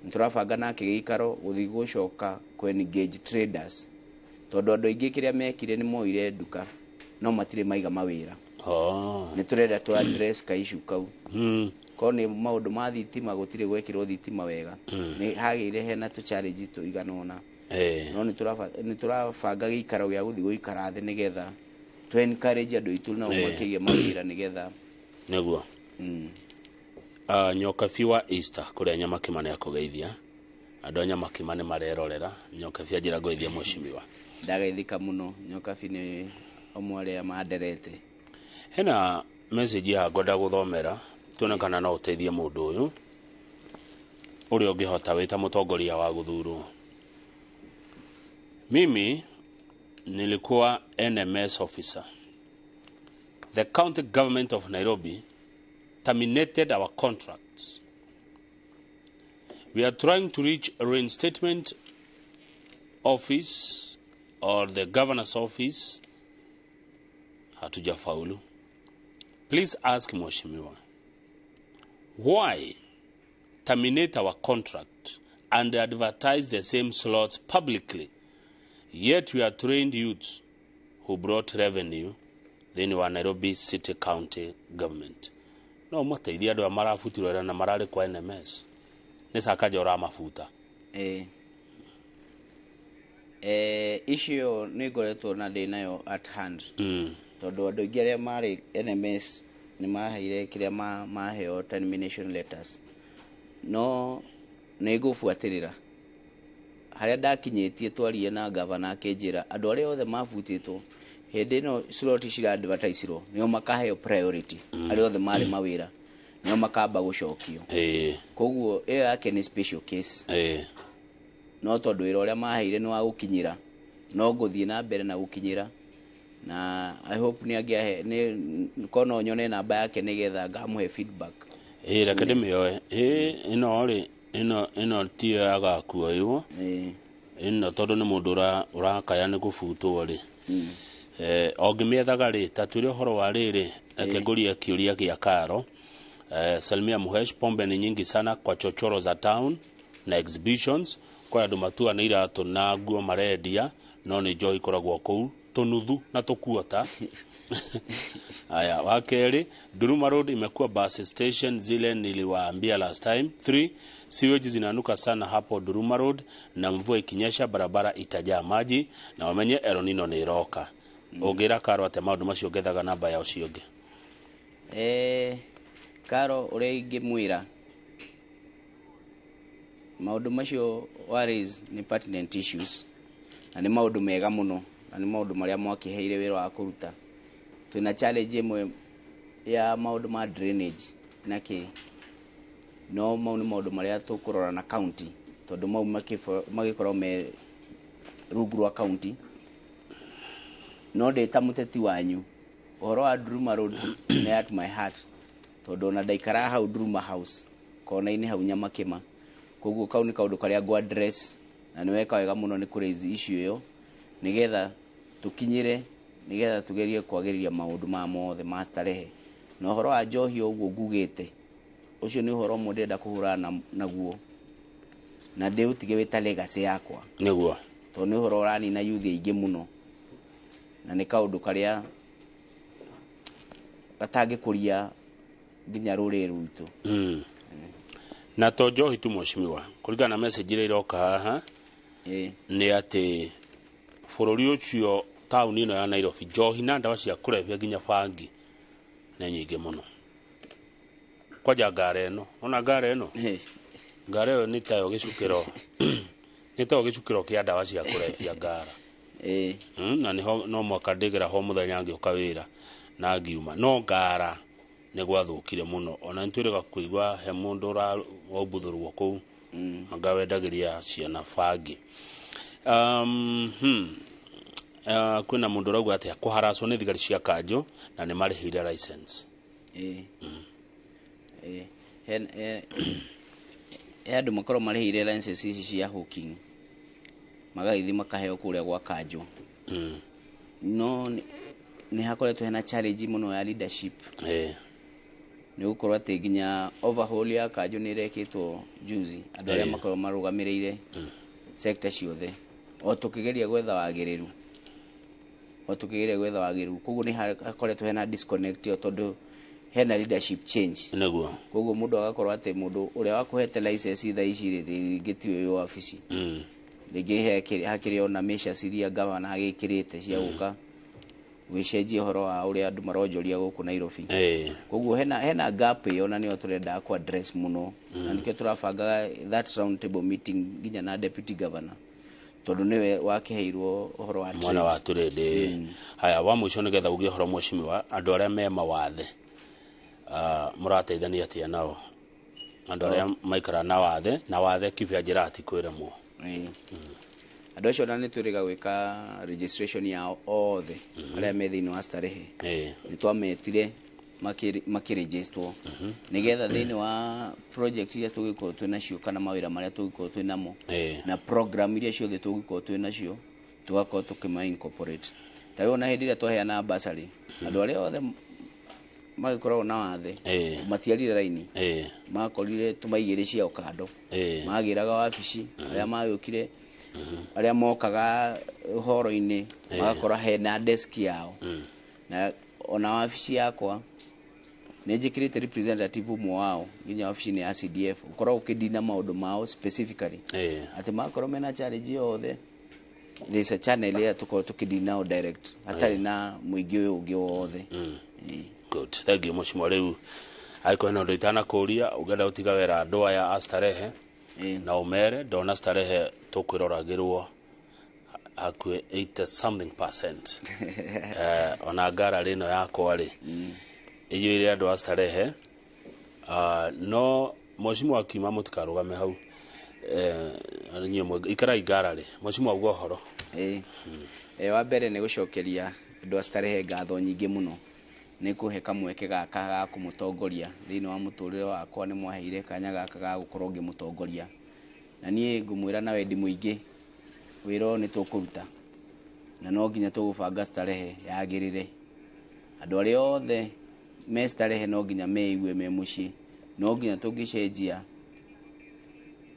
nĩtũrabanga nake gĩikaro gũthiĩ gũcoka kũ engage traders, tondũ andũ aingĩ kĩrĩa mekire nĩ moire nduka no matirĩ maiga mawĩra. Nĩ tũrenda tũ address ka issue kau. Korwo nĩ maũndũ ma thitima, gũtirĩ gwekĩrwo thitima wega, nĩ hagĩire hena tũ challenge tũigana ũna. No nĩ tũrabanga gĩikaro gĩa gũthiĩ gũikara thĩ nĩgetha tũ encourage andũ aitũ nao makĩgĩe mawĩra nĩgetha Nĩguo. Nyokabi wa Easter kũrĩa Nyamakima nĩ akũgeithia. Andũ a Nyamakima nĩ marerorera. Nyokabi anjĩra ngũgeithia mheshimiwa. Ndagaithĩka mũno, Nyokabi nĩ ũmwe arĩa manderete. Hena message ya ngwenda gũthomera, tuone kana no ũteithie mũndũ ũyũ ũrĩa ũngĩhota wĩ ta mũtongoria wa gũthurwo. Mimi nilikuwa NMS officer. The county government of Nairobi terminated our contracts. We are trying to reach a reinstatement office or the governor's office. Hatujafaulu. Please ask Mheshimiwa, why terminate our contract and advertise the same slots publicly, yet we are trained youths who brought revenue thĩinĩ wa Nairobi City County Government? No mateithie andũ aya marabutirwo wĩra na mararĩ kwa NMS. Nĩ Sakaja ũramabuta. Icio nĩ ngoretwo na ndĩ nayo at hand, tondũ andũ aingĩ arĩa marĩ NMS nĩ maheire kĩrĩa maheo termination letters, no nĩ ngũbuatĩrĩra harĩa ndakinyĩtie. Twarie na gavana, akĩnjĩra andũ arĩa othe mabutĩtwo hĩndĩ ĩno slot cira advertisirwo nĩo makaheo priority. Arĩa othe marĩ mawĩra nĩo makamba gũcokio. Koguo ĩyo yake nĩ special case. No tondũ wĩra ũrĩa maheire nĩ wa gũkinyĩra, no ngũthiĩ na mbere na gũkinyĩra, na I hope nĩ angĩahe nĩ ko no nyone namba yake nĩgetha ngamũhe feedback. Reke ndĩmĩoe. Ĩno rĩ, ĩno tiyo yagakuoywo. Ĩno tondũ nĩ mũndũ ũrakaya nĩ gũbutwo rĩ. O ngĩmĩethaga rĩ, ta twĩre ũhoro wa rĩrĩ, reke ngũrie kĩũria gĩa Karo. Salimia Muhesh, pombe ni nyingi sana kwa chochoro za town na exhibitions. Kwa andũ matua nĩ iratũ na nguo marendia, no nĩ njohi ikoragwo kũu tũnuthu na tũkuota. Aya, wa kerĩ, Duruma Road imekuwa bus station, zile niliwaambia last time. 3, sewage zinanuka sana hapo Duruma Road, na mvua ikinyesha barabara itajaa maji, na wamenye El Nino nĩ ĩroka. Ũngĩra Karo atĩa maũndũ macio ngethaga namba ya ũcio ũngĩ? Karo, ũrĩa ingĩmwĩra maũndũ macio wa raise nĩ pertinent issues na nĩ maũndũ mega mũno, na nĩ maũndũ marĩa mwakĩheire wĩra wa kũruta. Twĩna challenge ĩmwe ya maũndũ ma drainage na kĩ, no mau nĩ maũndũ marĩa tũkũrora na county, tondũ mau magĩkorwo me rungu rwa county. No ndĩ ta mũteti wanyu, ũhoro wa Duruma Road nĩ at my heart, tondũ ona ndaikaraga hau Duruma House kona-inĩ hau Nyamakĩma. Koguo kau nĩ kaũndũ karĩa ngũ address, na nĩ weka wega mũno nĩ kũ raise issue ĩyo nĩgetha tũkinyĩre, nĩgetha tũgerie kwagĩrĩria maũndũ ma mothe ma Starehe. Na ũhoro wa njohi o ũguo ngugĩte, ũcio nĩ ũhoro ũmwe ndĩrenda kũhũrana naguo na ndĩũtige wĩ ta legacy yakwa. Tondũ nĩ ũhoro ũranina youth aingĩ mũno, na nĩ kaũndũ karĩa gatangĩkũria nginya rũrĩrĩ rwitũ. Na to njohi tu mheshimiwa, kũringana na message iria iroka haha nĩ atĩ bũrũri ũcio taũni ĩno ya Nairobi njohi na ndawa cia kũrebia nginya bangi nĩ nyingĩ mũno. Kwanja ngara ĩno, ona ngara ĩno ngara ĩyo nĩ tayo gĩcukĩro nĩ tayo gĩcukĩro kĩa ndawa cia kũrebia ngara. Na nĩho no mwaka ndĩgera ho mũthenya ngĩũka wĩra na ngiuma no ngara nĩ gwathũkire mũno ona nĩtwĩrĩga kũigua he mũndũ waumbuthũrwo kũu anga wendagĩria ciana bangi. Kwĩna mũndũ ũrauga atĩa kũharacwo nĩ thigari cia kanjũ na nĩ marĩhĩire license. He andũ makorwo marĩhĩire license ici cia hawking magagĩthiĩ makaheo kũrĩa gwa kanjũ. No nĩ hakoretwo hena challenge mũno ya leadership. Nĩ gũkorwo atĩ nginya overhaul ya kanjũ nĩ ĩrekĩtwo juzi, andũ arĩa makorwo marũgamĩrĩire sector ciothe o tũkĩgeria gwetha wagĩrĩru, koguo nĩ hakoretwo hena disconnect ĩyo tondũ hena leadership change. Nĩguo. Koguo mũndũ agakorwo atĩ mũndũ ũrĩa wakũhete license thaa ici rĩ, rĩngĩ ti ũyũ wabici, rĩngĩ hakĩrĩ ona measures iria gavana agĩkĩrĩte cia gũka gwĩcenjia ũhoro wa ũrĩa andũ maronjoria gũkũ Nairobi. Koguo hena gap ĩyo na nĩyo tũrenda ku address mũno, na nĩkĩo tũrabangaga that round table meeting nginya na deputy governor tondũ nĩwe wakĩheirwo ũhoro wa mwena wa trade. Haya, wa mũico nĩgetha uge ũhoro mheshimiwa, andũ arĩa me mawathe mũrateithania atĩa nao? Andũ arĩa maikara na wathe na wathe kibia njĩra atikwĩremwo. Andũ acio na nĩtwĩrĩga gwĩka registration yao othe arĩa me thĩinĩ wa Starehe. Nĩ twametire makĩregisterwo nĩgetha thĩinĩ wa project iria tũgĩkorwo twĩ nacio kana mawĩra marĩa tũgĩkorwo twĩ namo na program iria ciothe tũgĩkorwo twĩ nacio tũgakorwo tũkĩma incorporate. Ta rĩu ona hĩndĩ ĩrĩa twaheana bursary, andũ arĩa othe magĩkoragwo na wathe matiarire raini, makorire tũmaigĩre ciao kando, magĩraga wabici, arĩa magĩũkire arĩa mokaga ũhoro-inĩ magakora hena desk yao. Na ona wabici yakwa nĩ njĩkĩrĩte representative ũmwe wao nginya wabici-inĩ ya CDF ũkoragwo ũkĩdina maũndũ mao specifically, atĩ makorwo mena challenge yothe there's a channel ĩrĩa tũkorwo tũkĩdina nao direct hatarĩ na mũingĩ ũyũ ũngĩ wothe. Good, thank you mheshimiwa. Rĩu angĩkorwo hena ũndũ itanakũria ũngĩenda gũtiga wĩra andũ aya a Starehe na ũmere ndona Starehe tũkwĩroragĩrwo hakuhĩ 80 something percent. Ona ngara ĩno yakwa rĩ ĩiyũire andũ a Starehe. No mheshimiwa akiuma mũtikarũgame hau, ikarai ngara rĩ mheshimiwa uga ũhoro. Wa mbere nĩ gũcokeria andũ a Starehe ngatho nyingĩ mũno nĩ kũhe kamweke gaka ga kũmũtongoria thĩinĩ wa mũtũrĩre wakwa. Nĩ mwaheire kanya gaka ga gũkorwo ngĩmũtongoria, na niĩ ngũmwĩra na wendi mũingĩ wĩra ũyũ nĩ tũkũruta na no nginya tũgũbanga Starehe yagĩrĩre. Andũ arĩa othe me Starehe no nginya meigue me mũciĩ, no nginya tũngĩcenjia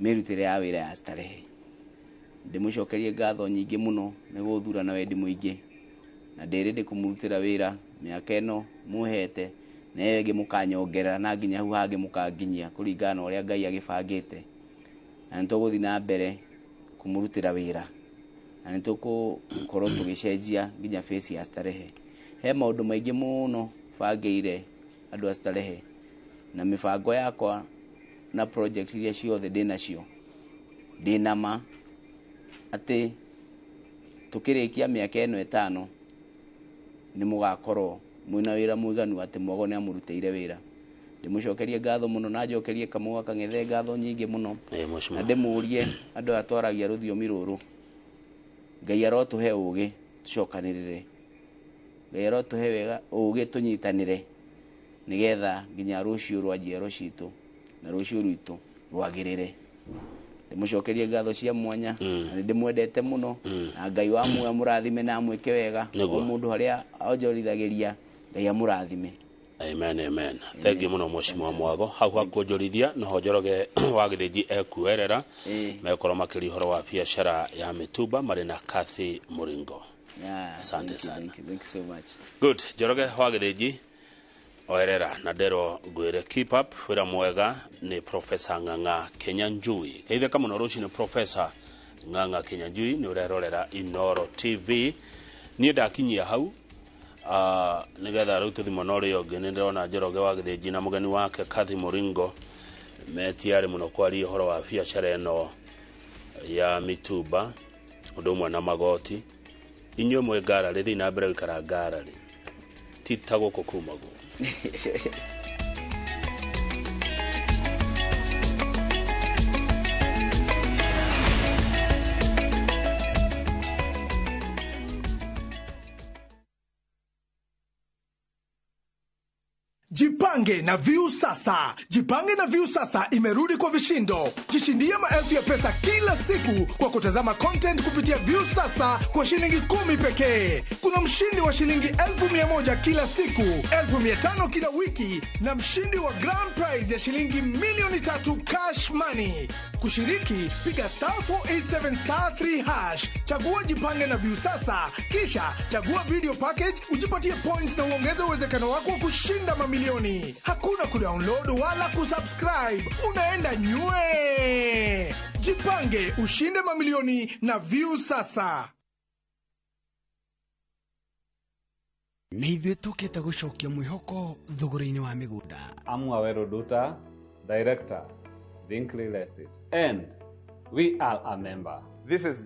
mĩrutĩre ya wĩra ya Starehe. Ndĩmũcokerie ngatho nyingĩ mũno nĩ gũthura na wendi mũingĩ, na ndĩrĩ kũmũrutĩra wĩra mĩaka ĩno mũhete na ĩyo ĩngĩ mũkanyongerera na nginya hau hangĩ mũkanginyia kũringana na ũrĩa Ngai agĩbangĩte. Na nĩ tũgũthiĩ na mbere kũmũrutĩra wĩra na nĩ tũgũkorwo tũgĩcenjia nginya face ya Starehe. He maũndũ maingĩ mũno bangĩire andũ a Starehe na mĩbango yakwa na project iria ciothe ndĩnacio, ndĩna ma atĩ tũkĩrĩkia mĩaka ĩno ĩtano nĩ mũgakorwo mwĩna wĩra mũiganu atĩ Mwago nĩ amũrutĩire wĩra. Ndĩmũcokerie ngatho mũno na njokerie Kamau Kang'ethe ngatho nyingĩ mũno, na ndĩmũrie andũ aya twaragia rũthiomi rũrũ, Ngai arotũhe ũgĩ tũcokanĩrĩre, Ngai arotũhe wega ũgĩ tũnyitanĩre nĩgetha nginya rũciũ rwa njiaro citũ na rũciũ rwitũ rwagĩrĩre. Ndĩmũcokerie ngatho cia mwanya na nĩndĩmwendete mũno, na Ngai wa muoyo amũrathime na amwĩke wega o mũndũ harĩa onjorithagĩria, Ngai amũrathime. Amen, amen. Thank you mũno mheshimiwa Mwago. Hau hakuonjorithia noho Njoroge wa Gĩthĩnji ekuerera mekorwo makĩria ũhoro wa biacara ya mĩtumba marĩ na Kathy Mũringo. Asante sana. Thank you so much. Good. Njoroge wa Gĩthĩnji Oerera na nderwo ngwĩre keep up wĩra mwega. Nĩ Professor Ng'ang'a Kinyanjui. Geithĩka mũno rũcinĩ, Professor Ng'ang'a Kinyanjui, nĩ ũrerorera Inoro TV. Niĩ ndakinyia hau, nĩgetha rĩu tũthi mwena ũrĩa ũngĩ. Nĩ ndĩrona Njoroge wa Gĩthĩnji na mũgeni wake Kathy Mũringo metiarĩ mũno kwaria ũhoro wa biacara ĩno ya mitumba, ũndũ ũmwe na magoti. Inyuĩ mwĩ ngararĩ, thiĩ na mbere gũikara ngararĩ, ti ta gũkũ kumagwo. Jipange na Viusasa. Jipange na Viusasa imerudi kwa vishindo. Jishindie maelfu ya pesa kila siku kwa kutazama content kupitia Viusasa kwa shilingi 10 pekee. Kuna mshindi wa shilingi 100,000 kila siku, 500,000 kila wiki na mshindi wa grand prize ya shilingi 3,000,000 cash money. Kushiriki, piga *487*3#, chagua Jipange na Viusasa, kisha chagua video package, ujipatie points na uongeze uwezekano wako wa kushinda mamilioni. Hakuna kudownload wala kusubscribe, unaenda nywe. Jipange ushinde mamilioni na Viusasa. Nĩ ithuĩ tũkĩte gũcokia mwĩhoko thũgũrĩ-inĩ wa mĩgũnda. I'm Waweru Duta, Director, Think Real Estate, and we are a member. This is